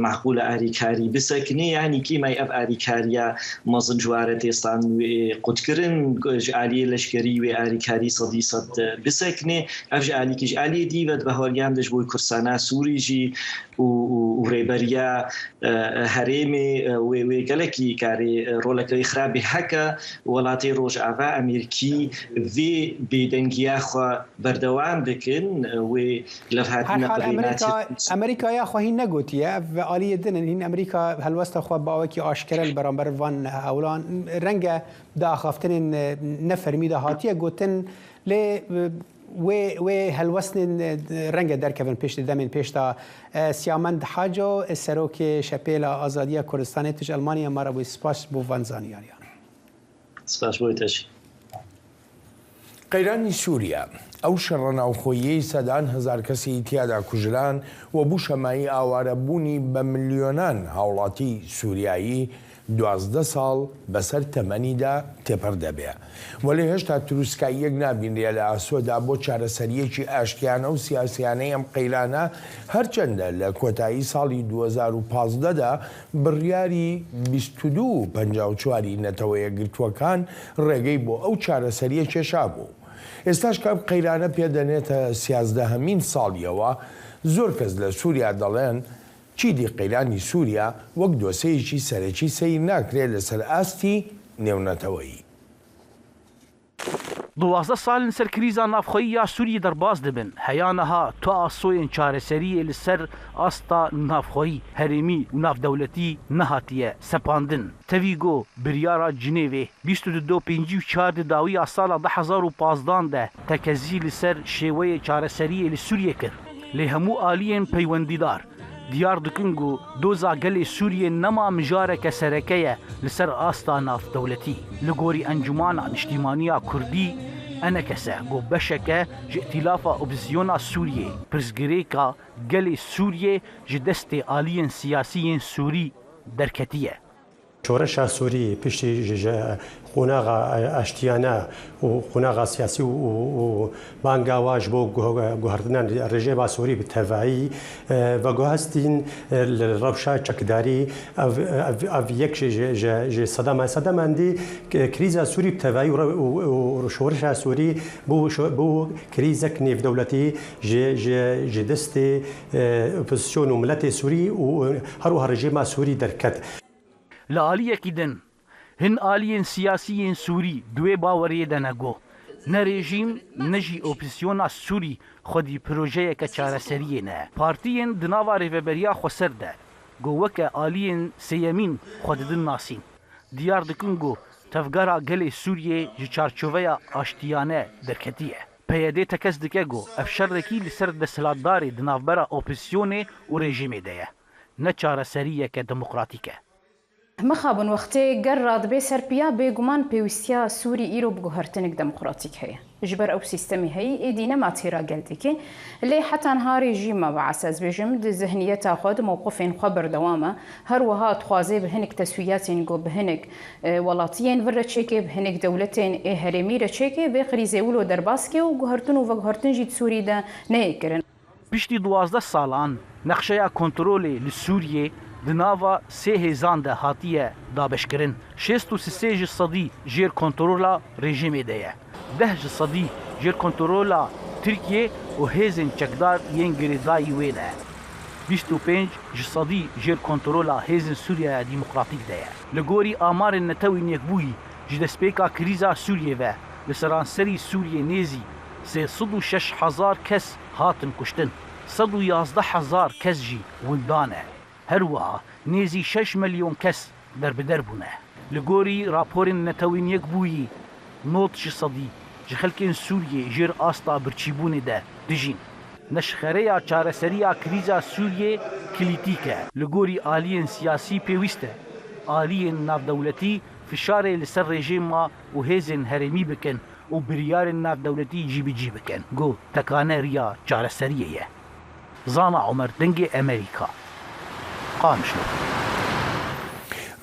maqûl e alîkarî bisekinê yanî kêmayî ev alîkariya mezin ji ware tê standin wê qutkirin ji aliyê leşkerî wê alîkarî 100% bisekinê. Ev ji alîkî ji aliyê dî ve di behoriyan de ji bo Kurdistana Sûrî jî û rêberiya herêmê wê wê gelekî karê roleke wê xirab bê heke welatê Rojava Amerîkî vê bêdengiya xwe berdewam dikin wê levhatina
Herhal Amerîka Amerîka ya xwe hîn negotiye ev aliyê din in hîn Amerîka helwesta xwe bi awayekî aşkere li beramber van hewlan renge di axaftinên ne fermî de hatiye gotin Lê wê wê helwestên renge derkevin pêş di demên pêş de. Siyamend Haco, Serokê Şepêla Azadiya Kurdistanê tu ji Elmanya me re bûyî spas bo van zanyariyan.
Spas bo te jî.
Qeyranî Sûriye, Ew şerra navxweyî sedan hezar kesî tiyada kujiran و bû şemayî awarebûnî bi milyonan hawlatî Sûriyayî 12 ساڵ بەسەر تەمەنیدا تێپەڕ دەبێ. وەلێ هێشتا تروسکاییەک نابینرێ لە ئاسۆدا بۆ چارەسەرییەکی ئاشتیانە و سیاسیانەی ئەم قەیرانە، هەرچەندە لە کۆتایی ساڵی 2015 دا بڕیاری 22 54 ی نەتەوەیەکگرتووەکان ڕێگەی بۆ ئەو چارەسەرییە کێشابوو. ئێستاش کە ئەم قەیرانە پێدەنێتە سیازدەهەمین ساڵیەوە، زۆر کەس لە سوریا دەڵێن چیدی قەیرانی سوریا وەک دۆسێیەکی سەرەکی سەیر ناکرێت لەسەر ئاستی نێونەتەوەیی.
12 ساڵ li ser krîza navxweyî ya Sûriyê derbas dibin. Heya niha tu asoyên çareseriyê li ser asta navxweyî, herêmî û navdewletî nehatiye sepandin. Tevî ku biryara Cinêvê 22 54 di dawiya sala 2015 de tekezî li ser şêweyê çareseriyê li Sûriyê kir. Lê hemû aliyên peywendîdar diyar dikin ku doza gelê Sûriyê nema mijareke sereke ye li ser asta navdewletî. Li gorî Encumana Niştîmaniya Kurdî ENKS ku beşeke ji Îtîlafa Opozisyona Sûriyê pirsgirêka gelê Sûriyê ji destê aliyên siyasî yên Sûrî derketiye.
شۆرشا سوری پشتی قۆناغا ئاشتیانە و قۆناغا سیاسی و بانگاواژ بۆ گوهرتنان رژێما سوری bi tevayî veguhestîn li rewşa çekdarî ev yek ji sedema sedeman dî krîza Sûrî bi tevayî û şorişa Sûrî bû krîzek nêvdewletî ji destê opozîsyon û miletê Sûrî û herwiha rejîma Sûrî derket.
Li aliyekî din, hin aliyên siyasî yên Sûrî di wê baweriyê de ne ku ne rejîm ne jî opozîsyona Sûrî xwedî projeyeke çareseriyê ne. Partiyên di nava Rêveberiya Xweser de ku weke aliyên sêyemîn xwe didin nasîn, diyar dikin ku tevgera gelê Sûriyê ji çarçoveya aştiyane derketiye. PYD tekez dike ku ev şerekî li ser desthilatdarê di navbera opozîsyonê û rejîmê de ye, ne çareseriyeke demokratîk e.
Mixabin wextê ger radibe ser piya bêguman pêwîstiya Sûrî îro bi guhertinek demokratîk heye. Ji ber ew sîstemê heyî êdî nema têra gel dike. Lê heta niha rejîma Baas ez bêjim di zihniyeta xwe di mewqifên xwe berdewam e. Her wiha dixwaze bi hinek teswiyatên ku bi hinek welatiyên vir re çêke, bi hinek dewletên ê herêmî re çêke vê krîzê wilo derbas ke û guhertin û veguhertin jî di Sûrî de neyê kirin.
Piştî 12 salan nexşeya kontrolê li Sûriyê di nava sê hêzan de hatiye dabeşkirin. 63 ji sedî jêr kontrola rejîmê de ye. 10 ji sedî jêr kontrola Tirkiye û hêzên çekdar yên girêdayî wê ne. 25 ji sedî jêr kontrola hêzên Sûriyeya Demokratîk de ye. Li gorî amarên Netewên Yekbûyî ji destpêka krîza Sûriyê ve li seranserî Sûriyê nêzî 306 hezar kes hatin kuştin. 111 hezar kes jî winda ne. Her wiha nêzî 6 milyon kes derbider bûne. Li gorî raporên Netewên Yekbûyî 90 ji sedî ji xelkên Sûriyê jêr asta birçîbûnê de dijîn. Neşxereya çareseriya krîza Sûriyê kilîtîk e. Li gorî aliyên siyasî pêwîst e. Aliyên navdewletî fişarê li ser rejîma û hêzên herêmî bikin û biryarên navdewletî cîbicî bikin. Got tekane riya çareseriyê ye. Zana Omer Dengê Amerîka. Qamişlo.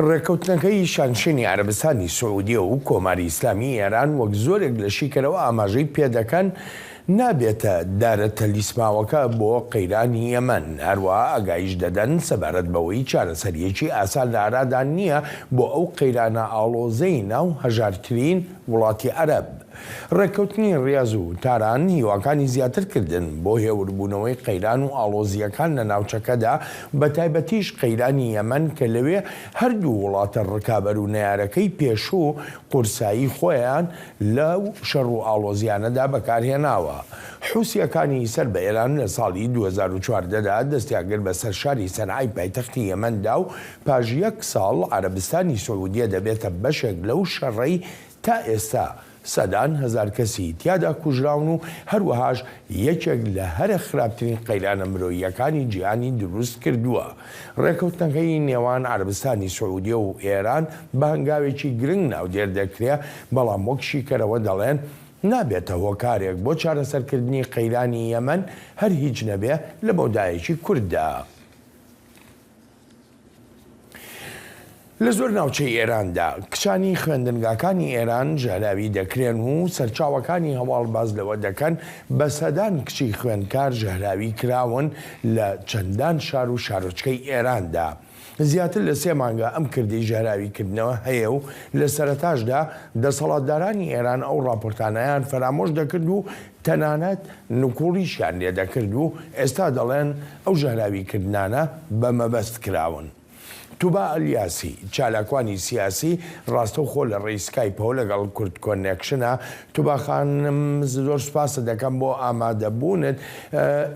ڕێککەوتنەکەی شانشینی عەرەبستانی سعودیە و کۆماری ئیسلامی ئێران وەک زۆرێک لە شیکەرەوە ئاماژەی پێدەکەن نابێتە دارە تەلیسماوەکە بۆ قەیرانی یەمەن، هەروەها ئاگاییش دەدەن سەبارەت بەوەی چارەسەرییەکی ئاسان لە ئارادا نییە بۆ ئەو قەیرانە ئاڵۆزەی ناو هەژارترین وڵاتی عەرەب. ڕێککەوتنی ڕیاز و تاران هیواکانی زیاتر کردن بۆ هێوربوونەوەی قەیران و ئاڵۆزییەکان لە ناوچەکەدا، بەتایبەتیش قەیرانی یەمەن کە لەوێ هەردوو وڵاتە ڕکابەر و نەیارەکەی پێشوو قورسایی خۆیان لەو شەڕ و ئاڵۆزییانەدا بەکارهێناوە. حوسییەکانی سەر بە ئێران لە ساڵی 2014 دا دەستیان گرت بەسەر شاری سەنعای پایتەختی یەمەندا و پاش یەک ساڵ عەرەبستانی سعودیە دەبێتە بەشێک لەو شەڕەی تا ئێستا سەدان هەزار کەسی تیادا کوژراون و هەروەهاش یەکێک لە هەرە خراپترین قەیرانە مرۆییەکانی جیهانی دروست کردووە. ڕێکەوتنەکەی نێوان عەرەبستانی سعودیە و ئێران بە هەنگاوێکی گرنگ ناودێر دەکرێ، بەڵام وەک شیکەرەوە دەڵێن نابێتە هۆکارێک بۆ چارەسەرکردنی قەیرانی یەمەن هەر هیچ نەبێ لە مەودایەکی کورتدا. لە زۆر ناوچەی ئێراندا کچانی خوێندنگاکانی ئێران ژەهراوی دەکرێن و سەرچاوەکانی هەواڵ باس لەوە دەکەن بە سەدان کچی خوێندکار ژەهراوی کراون لە چەندان شار و شارۆچکەی ئێراندا. زیاتر لە سێ مانگە ئەم کردەی ژەهراویکردنەوە هەیە و لە سەرەتاشدا دەسەڵاتدارانی ئێران ئەو ڕاپۆرتانەیان فەرامۆش دەکرد و تەنانەت نکوڵیشیان لێدەکرد و ئێستا دەڵێن ئەو ژەهراویکردنانە بە مەبەست کراون. توبا ئەلیاسی، چالاکوانی سیاسی، ڕاستەوخۆ لە ڕێی سکایپەوە لەگەڵ کوردکۆنێکشنە. توبا خانم زۆر سوپاست دەکەم بۆ ئامادەبوونت.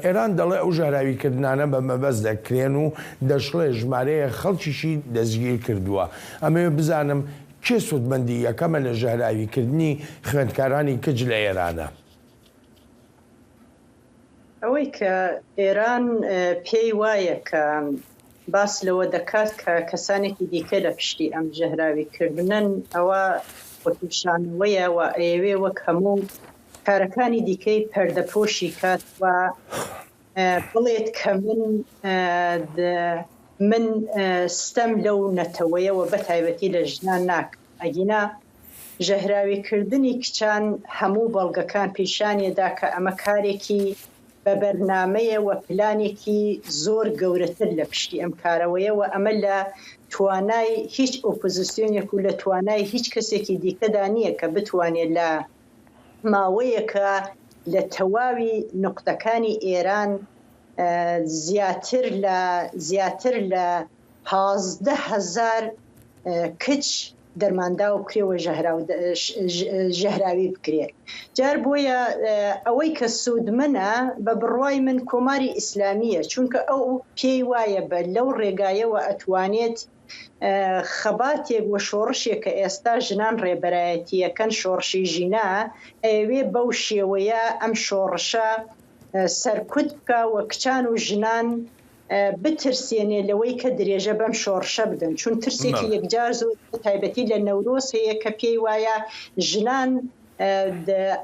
ئێران دەڵێ ئەو ژەهراویکردنانە بە مەبەست دەکرێن و دەشڵێ ژمارەیەک خەڵکیشی دەستگیر کردووە. ئەمەوێ بزانم کێ سوودمەندی یەکەمە لە ژەهراویکردنی خوێندکارانی کچ لە ئێرانە؟
ئەوەی کە ئێران پێی وایە کە باس لەوە دەکات کە کەسانێکی دیکە لە پشتی ئەم ژەهراویکردنەن، ئەوە خۆپیشانەوەیە و ئەیەوێ وەک هەموو کارەکانی دیکەی پەردەپۆشی کات و بڵێت کە من. من ستەم لەو نەتەوەیە و بەتایبەتی لە ژنان ناکەم. ئەگینا ژەهراویکردنی کچان هەموو بەڵگەکان پیشانیەدا کە ئەمە کارێکی بە بەرنامەیە و پلانێکی زۆر گەورەتر لە پشتی ئەم کارەوەیە و ئەمە لە توانای هیچ ئۆپۆزسیۆنێک و لە توانای هیچ کەسێکی دیکەدا نییە کە بتوانێت لە ماوەیەکە لە تەواوی نوقتەکانی ئێران زیاتر لە زیاتر لە 15 هەزار کچ دەرمانداو بکرێ و ژەهراوی بکرێ. جار بۆیە ئەوەی کە سوودمەنە بە بڕوای من کۆماری ئیسلامییە، چونکە ئەو پێی وایە بە لەو ڕێگایەوە ئەتوانێت خەباتێک و شۆڕشێک کە ئێستا ژنان ڕێبەرایەتییەکەن شۆڕشی ژینا ئەیەوێ بەو شێوەیە ئەم شۆڕشە سەرکوت بکا و کچان و ژنان بترسێنێ لەوەی کە درێژە بەم شۆڕشە بدەن، چون ترسێکی یەکجار زۆر بە تایبەتی لە نەورۆز هەیە کە پێی وایە ژنان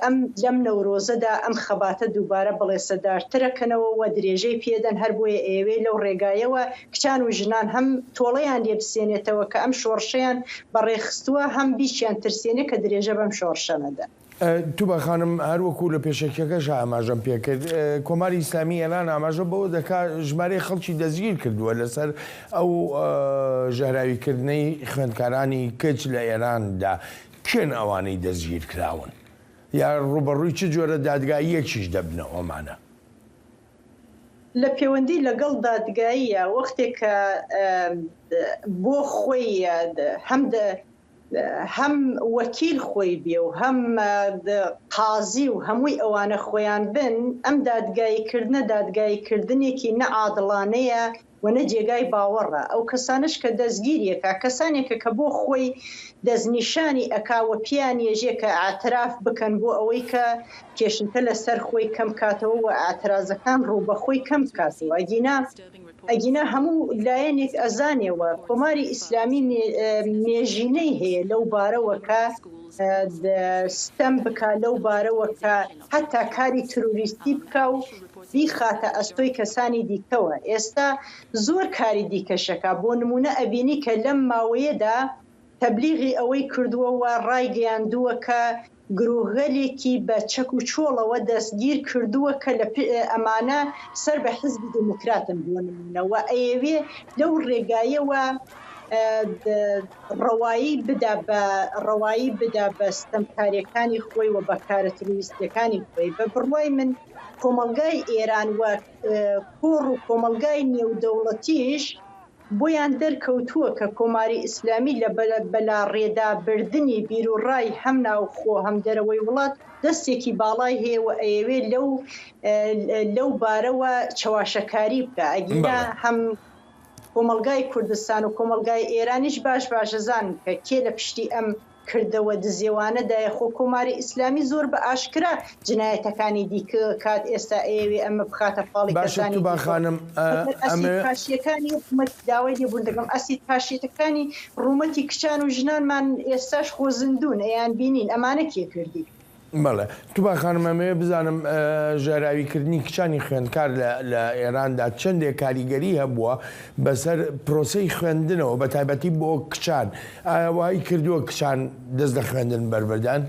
ئەم لەم نەورۆزەدا ئەم خەباتە دووبارە بڵێسەدارترەکەنەوە و درێژەی پێدەن، هەر بۆیە ئەیەوێ لەو ڕێگایەوە کچان و ژنان هەم تۆڵەیان لێ بسێنێتەوە کە ئەم شۆڕشەیان بەڕێخستووە، هەم بیشیان ترسێنێ کە درێژە بەم شۆڕشە نەدەن.
توبا خانم، هەر وەکوو لە پێشەکیەکەشا ئاماژەم پێ کرد، کۆماری ئیسلامیی ئێران ئاماژە بەوە دەکا ژمارەی خەڵکی دەستگیر کردووە لەسەر ئەو ژەهراویکردنەی خوێندکارانی کچ لە ئێراندا، کێن ئەوانەی دەستگیر کراون؟ یا ڕووبەڕووی چ جۆرە دادگاییەکیش دەبنەوە ئەمانە؟
لە پێوەندی لەگەڵ دادگاییە وەختێک کە بۆ خۆی هەم هەم وەکیل خۆی بێ و هەم قازی و هەمووی ئەوانە خۆیان بن، ئەم دادگایی کردنە دادگایی کردنێکی نە عادڵانەیە و نە جێگای باوەڕە. ئەو کەسانەش کە دەستگیری ئەکا کەسانێکە کە بۆ خۆی دەستنیشانی ئەکا و پێیان یەژێ کە ئیعتراف بکەن بۆ ئەوەی کە کێشەکە لە سەر خۆی کەم کاتەوە و ئیعترازەکان ڕوو بە خۆی کەم بکاتەوە ئەگینا ئەگینا هەموو لایەنێک ئەزانێ و کۆماری ئیسلامی مێژینەی هەیە لەو بارەوە کە ستەم بکا لەو بارەوە کە هەتا کاری تروریستی بکا و بیخاتە ئەستۆی کەسانی دیکەوە ئێستا زۆر کاری دیکەشەکا بۆ نمونە ئەبینی کە لەم ماوەیەدا تەبلیغی ئەوەی کردووە و ڕایگەیاندووە کە گروهگەلێکی بە چەک و چۆڵەوە دەستگیر کردووە کە لە ئەمانە سەر بە حیزبی دێموکراتن بۆ نموونە و ئەیەوێ لەو ڕێگایەوە ڕەوایی بدا بە ڕەوایی بدا بە ستەمکاریەکانی خۆی و بە کارە تروریستیەکانی خۆی. بە بڕوای من کۆمەڵگای ئێران و کۆڕ و کۆمەڵگای نێودەوڵەتیش بۆیان دەرکەوتووە کە کۆماری ئیسلامی لە بەلاڕێدابردنی بیروڕای هەم ناوخۆ هەم دەرەوەی وڵات دەستێکی باڵای هەیە و ئەیەوێ لەو لەو بارەوە چەواشەکاری بکا ئەگینا هەم کۆمەڵگای کوردستان و کۆمەڵگای ئێرانیش باش باش ئەزانن کە کێ لە پشتی ئەم کردەوە دزێوانەدایە خۆ کۆماری ئیسلامی زۆر بە ئاشکرا جنایەتەکانی دیکە کات ئێستا ئەیەوێ ئەمە بخاتە پاڵی
باشە
کەسانی
توبا
دیکە
خانم
مەگەر ئەسید
ئەمەوێ
پاشیەکانی حکومەت داوای لێبوردن دەکەم ئەسید پاشیەکانی ڕوومەتی کچان و ژنانمان ئێستاش خۆ زیندوون ئەیان بینین ئەمانە کێ کردی؟
بەڵێ توبا خانم ئەمەوێ بزانم ژەهراویکردنی کچانی خوێندکار لە لە ئێراندا چەندێک کاریگەری هەبووە بەسەر پرۆسەی خوێندنەوە بە تایبەتی بۆ کچان ئایا وای کردووە کچان دەست لە خوێندن بەربدەن؟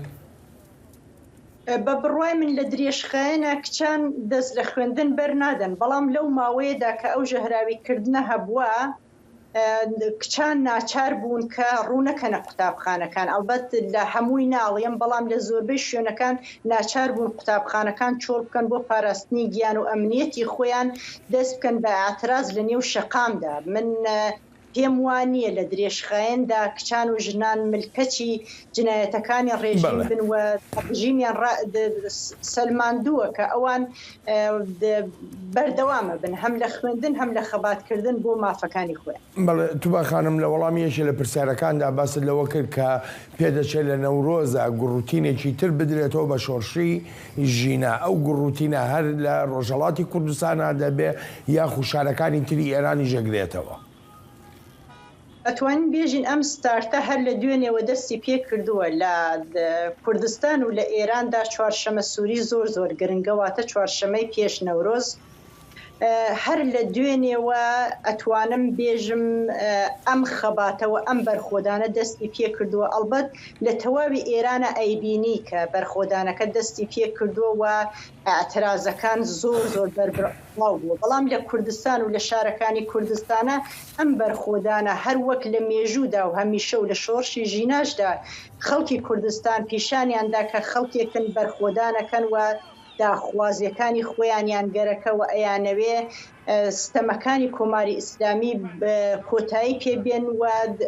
بە بڕوای من لە درێژخایەنا کچان دەست لە خوێندن بەرنادەن بەڵام لەو ماوەیەدا کە ئەو ژەهراویکردنە هەبووە کچان ناچار بوون کە ڕوو نەکەنە قوتابخانەکان، ئەڵبەت لە هەمووی ناڵێم، بەڵام لە زۆربەی شوێنەکان ناچار بوون قوتابخانەکان چۆڵ بکەن بۆ پاراستنی گیان و ئەمنیەتی خۆیان دەست بکەن بە ئیعتراز لە نێو شەقامدا. من پێم وا نییە لە درێژخایەندا کچان و ژنان ملکەچی جنایەتەکانی ڕێژیم بن و ڕژیمیان سەلماندووە کە ئەوان بەردەوامە بن هەم لە خوێندن هەم لە خەباتکردن بۆ مافەکانی خۆیان.
بەڵێ توبا خانم لە وەڵامی یەکێ لە پرسیارەکاندا باست لەوە کرد کە پێدەچێت لە نەورۆزا گوڕوتینێکی تر بدرێتەوە بە شۆڕشی ژینا، ئەو گوڕوتینە هەر لە ڕۆژهەڵاتی کوردستانا دەبێ یاخو شارەکانی تری ئێرانیش ئەگرێتەوە؟
ئەتوانین بێژین ئەم ستارتە هەر لە دوێنێوە دەستی پێکردووە لە کوردستان و لە ئێراندا چوارشەمە سووری زۆر زۆر گرنگە واتە چوارشەمەی پێش نەورۆز. هەر لە دوێنێوە ئەتوانم بێژم ئەم خەباتە و ئەم بەرخۆدانە دەستی پێکردووە، ئەڵبەت لە تەواوی ئێرانە ئەیبینی کە بەرخۆدانەکە دەستی پێکردووە و ئیعترازەکان زۆر زۆر بەربڵاو بووە، بەڵام لە کوردستان و لە شارەکانی کوردستانە ئەم بەرخۆدانە هەر وەک لە مێژوودا و هەمیشە و لە شۆڕشی ژیناشدا خەڵکی کوردستان پیشانیان دا کە خەڵکێکن بەرخۆدانەکەن و داخوازیەکانی خۆیانیان گەرەکە و ئەیانەوێ ستەمەکانی کۆماری ئیسلامی کۆتایی پێ بێن و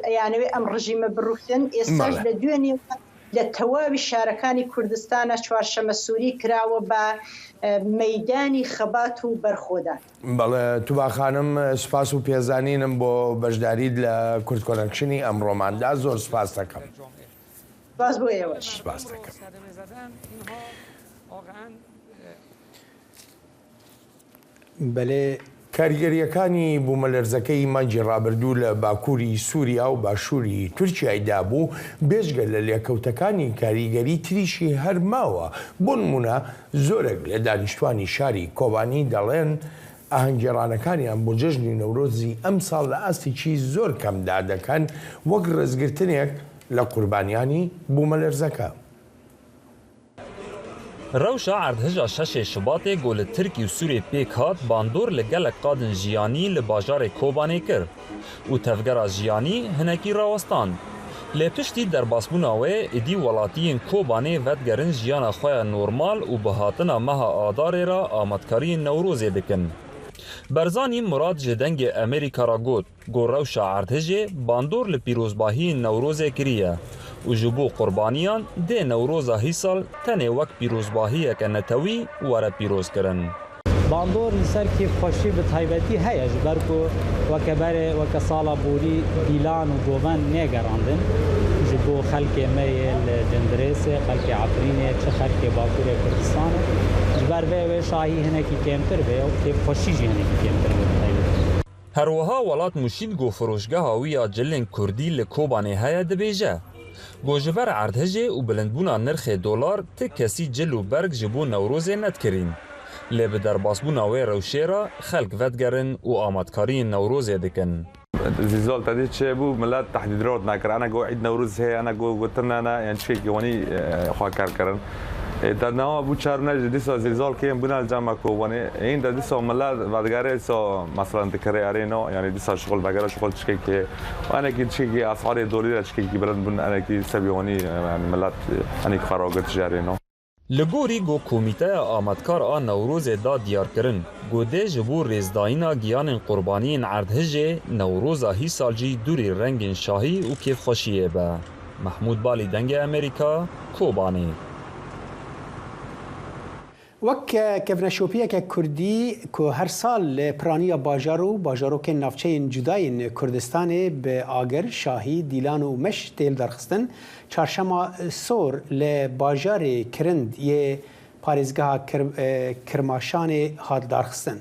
ئەیانەوێ ئەم ڕژیمە بڕوخێن ئێستاش لە دوێنێوە لە تەواوی شارەکانی کوردستانا چوارشەمە سووری کراوە بە مەیدانی خەبات و بەرخۆدان.
بەڵێ توبا خانم سوپاس و پێزانینم بۆ بەشداریت لە کوردکۆنەکشنی ئەمڕۆماندا زۆر سوپاست دەکەم.
سپاس بۆ ئێوەش.
سپاس دەکەم.
بەلێ.
کاریگەرییەکانی بوومەلەرزەکەی مانگی ڕابردوو لە باکووری سووریا و باشووری تورکیای دابوو، بێجگە لە لێکەوتەکانی کاریگەری تریشی هەر ماوە، بۆ نموونە زۆرێک لە دانیشتوانی شاری کۆبانی دەڵێن ئاهەنگگێڕانەکانیان بۆ جەژنی نەورۆزی ئەمساڵ لە ئاستێکی زۆر کەمدا دەکەن وەک ڕێزگرتنێک لە قوربانیانی بوومەلەرزەکە.
Rewşa erdhija şeşê Şubatê ku li Tirkî û Sûrê pêk hat bandor li gelek qadên jiyanî li bajarê Kobanê kir û tevgera jiyanî hinekî rawestand. Lê piştî derbasbûna wê êdî welatiyên Kobanê vedigerin jiyana xwe ya normal û bi hatina meha Adarê re amadkariyên Newrozê dikin. Berzanî Murad ji Dengê Amerîka re got ku rewşa erdhejê bandor li pîrozbahiyên Newrozê kiriye û ji bo qurbaniyan dê Newroza hîsal tenê wek pîrozbahiyeke netewî were pîrozkirin.
Bandor li ser kêfxweşî bi taybetî heye ji ber ku weke berê weke sala borî dîlan û govend nêgerandin ji bo xelkê me yê li Cindirêsê, xelkê Efrînê çi xelkê Bakurê Kurdistanê. Ji ber vê wê şahî hinekî kêmtir be û kêfxweşî jî hinekî kêmtir be bi taybetî.
Her wiha Welat Muşîd ku firoşgeha wî ya cilên kurdî li Kobanê heye dibêje, ku ji ber erdhejê û bilindbûna nirxê dolar ti kesî cil û berg ji bo Newrozê nedikirîn. Lê bi derbasbûna wê rewşê re xelk vedigerin û amadkariyên Newrozê dikin.
Zîzal tedî çêbû milet tehdîdrat nekir. Ene got Îd Newroz heye, ene got gotin ene yan çikekî wanî xwe ker kirin. Ê te niha bû çarine jî dîsa zîzal kêm bûne li cem me Kobanê. Hîn de dîsa milet vedigere dîsa meselan dikirê erê na yanî dîsa şixul vegere şixul çikekî heye. Û enekî çikekî esarê dolî re çikekî bilind bûn enekî sebî wanî yanî milet enîk xwe ragirt ji erê na.
Li gorî ku Komîteya Amadkar a Newrozê da diyarkirin ku dê ji bo rêzdayîna giyanên qurbaniyên erdhejê Newroza hîsal jî dûrî rengên şahî û kêfxweşiyê be. Mehmûd Balî Dengê Amerîka, Kobanê.
Wek kevneşopiyeke kurdî ku her sal li piraniya bajar û bajarokên navçeyên cuda yên Kurdistanê bi agir, şahî, dîlan û meş tê lidarxistin, Çarşema Sor li bajarê Kirind yê parêzgeha Kirmaşanê hat lidarxistin.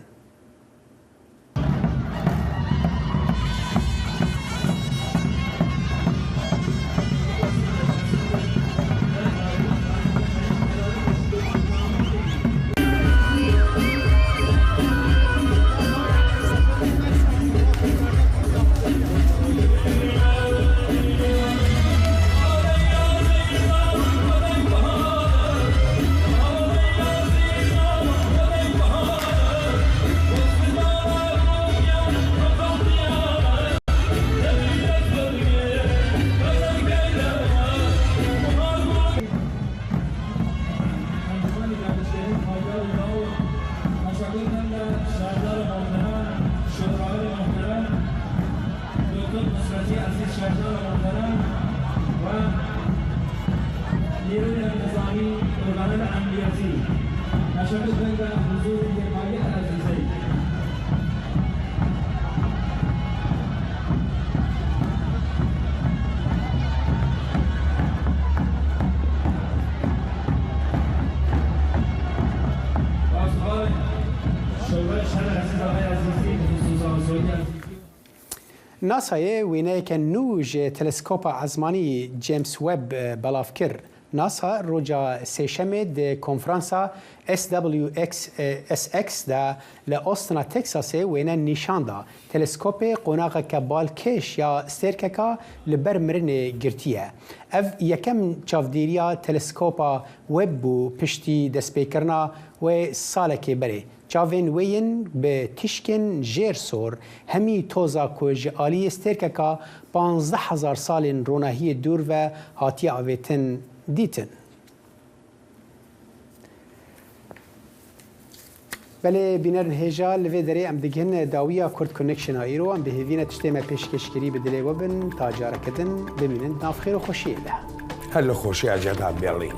NASAyê wêneyeke nû ji teleskopa ezmanî James Webb belav kir. NASA roja Sêşemê di konferansa SWXSX de li Austina Teksasê wêne nîşan da. Teleskopê qonaxeke balkêş ya stêrkeka li ber mirinê girtiye. Ev yekem çavdêriya teleskopa Webb bû piştî destpêkirina wê salekê berê. Çavên wê yên bi tîşkên jêr sor hemî toza ku ji aliyê stêrkeka 15,000 salên ronahiyê dûr ve hatiye avêtin, dîtin. Belê bînerên hêja li vê derê em digihin dawiya Kurd Connection a îro. Em bi hêvî ne tiştê me pêşkêşkirî bi dilê we bin ta careke din bimînin di nav xêr û xweşiyê de.
Her li xweşiya ceta Berlîn.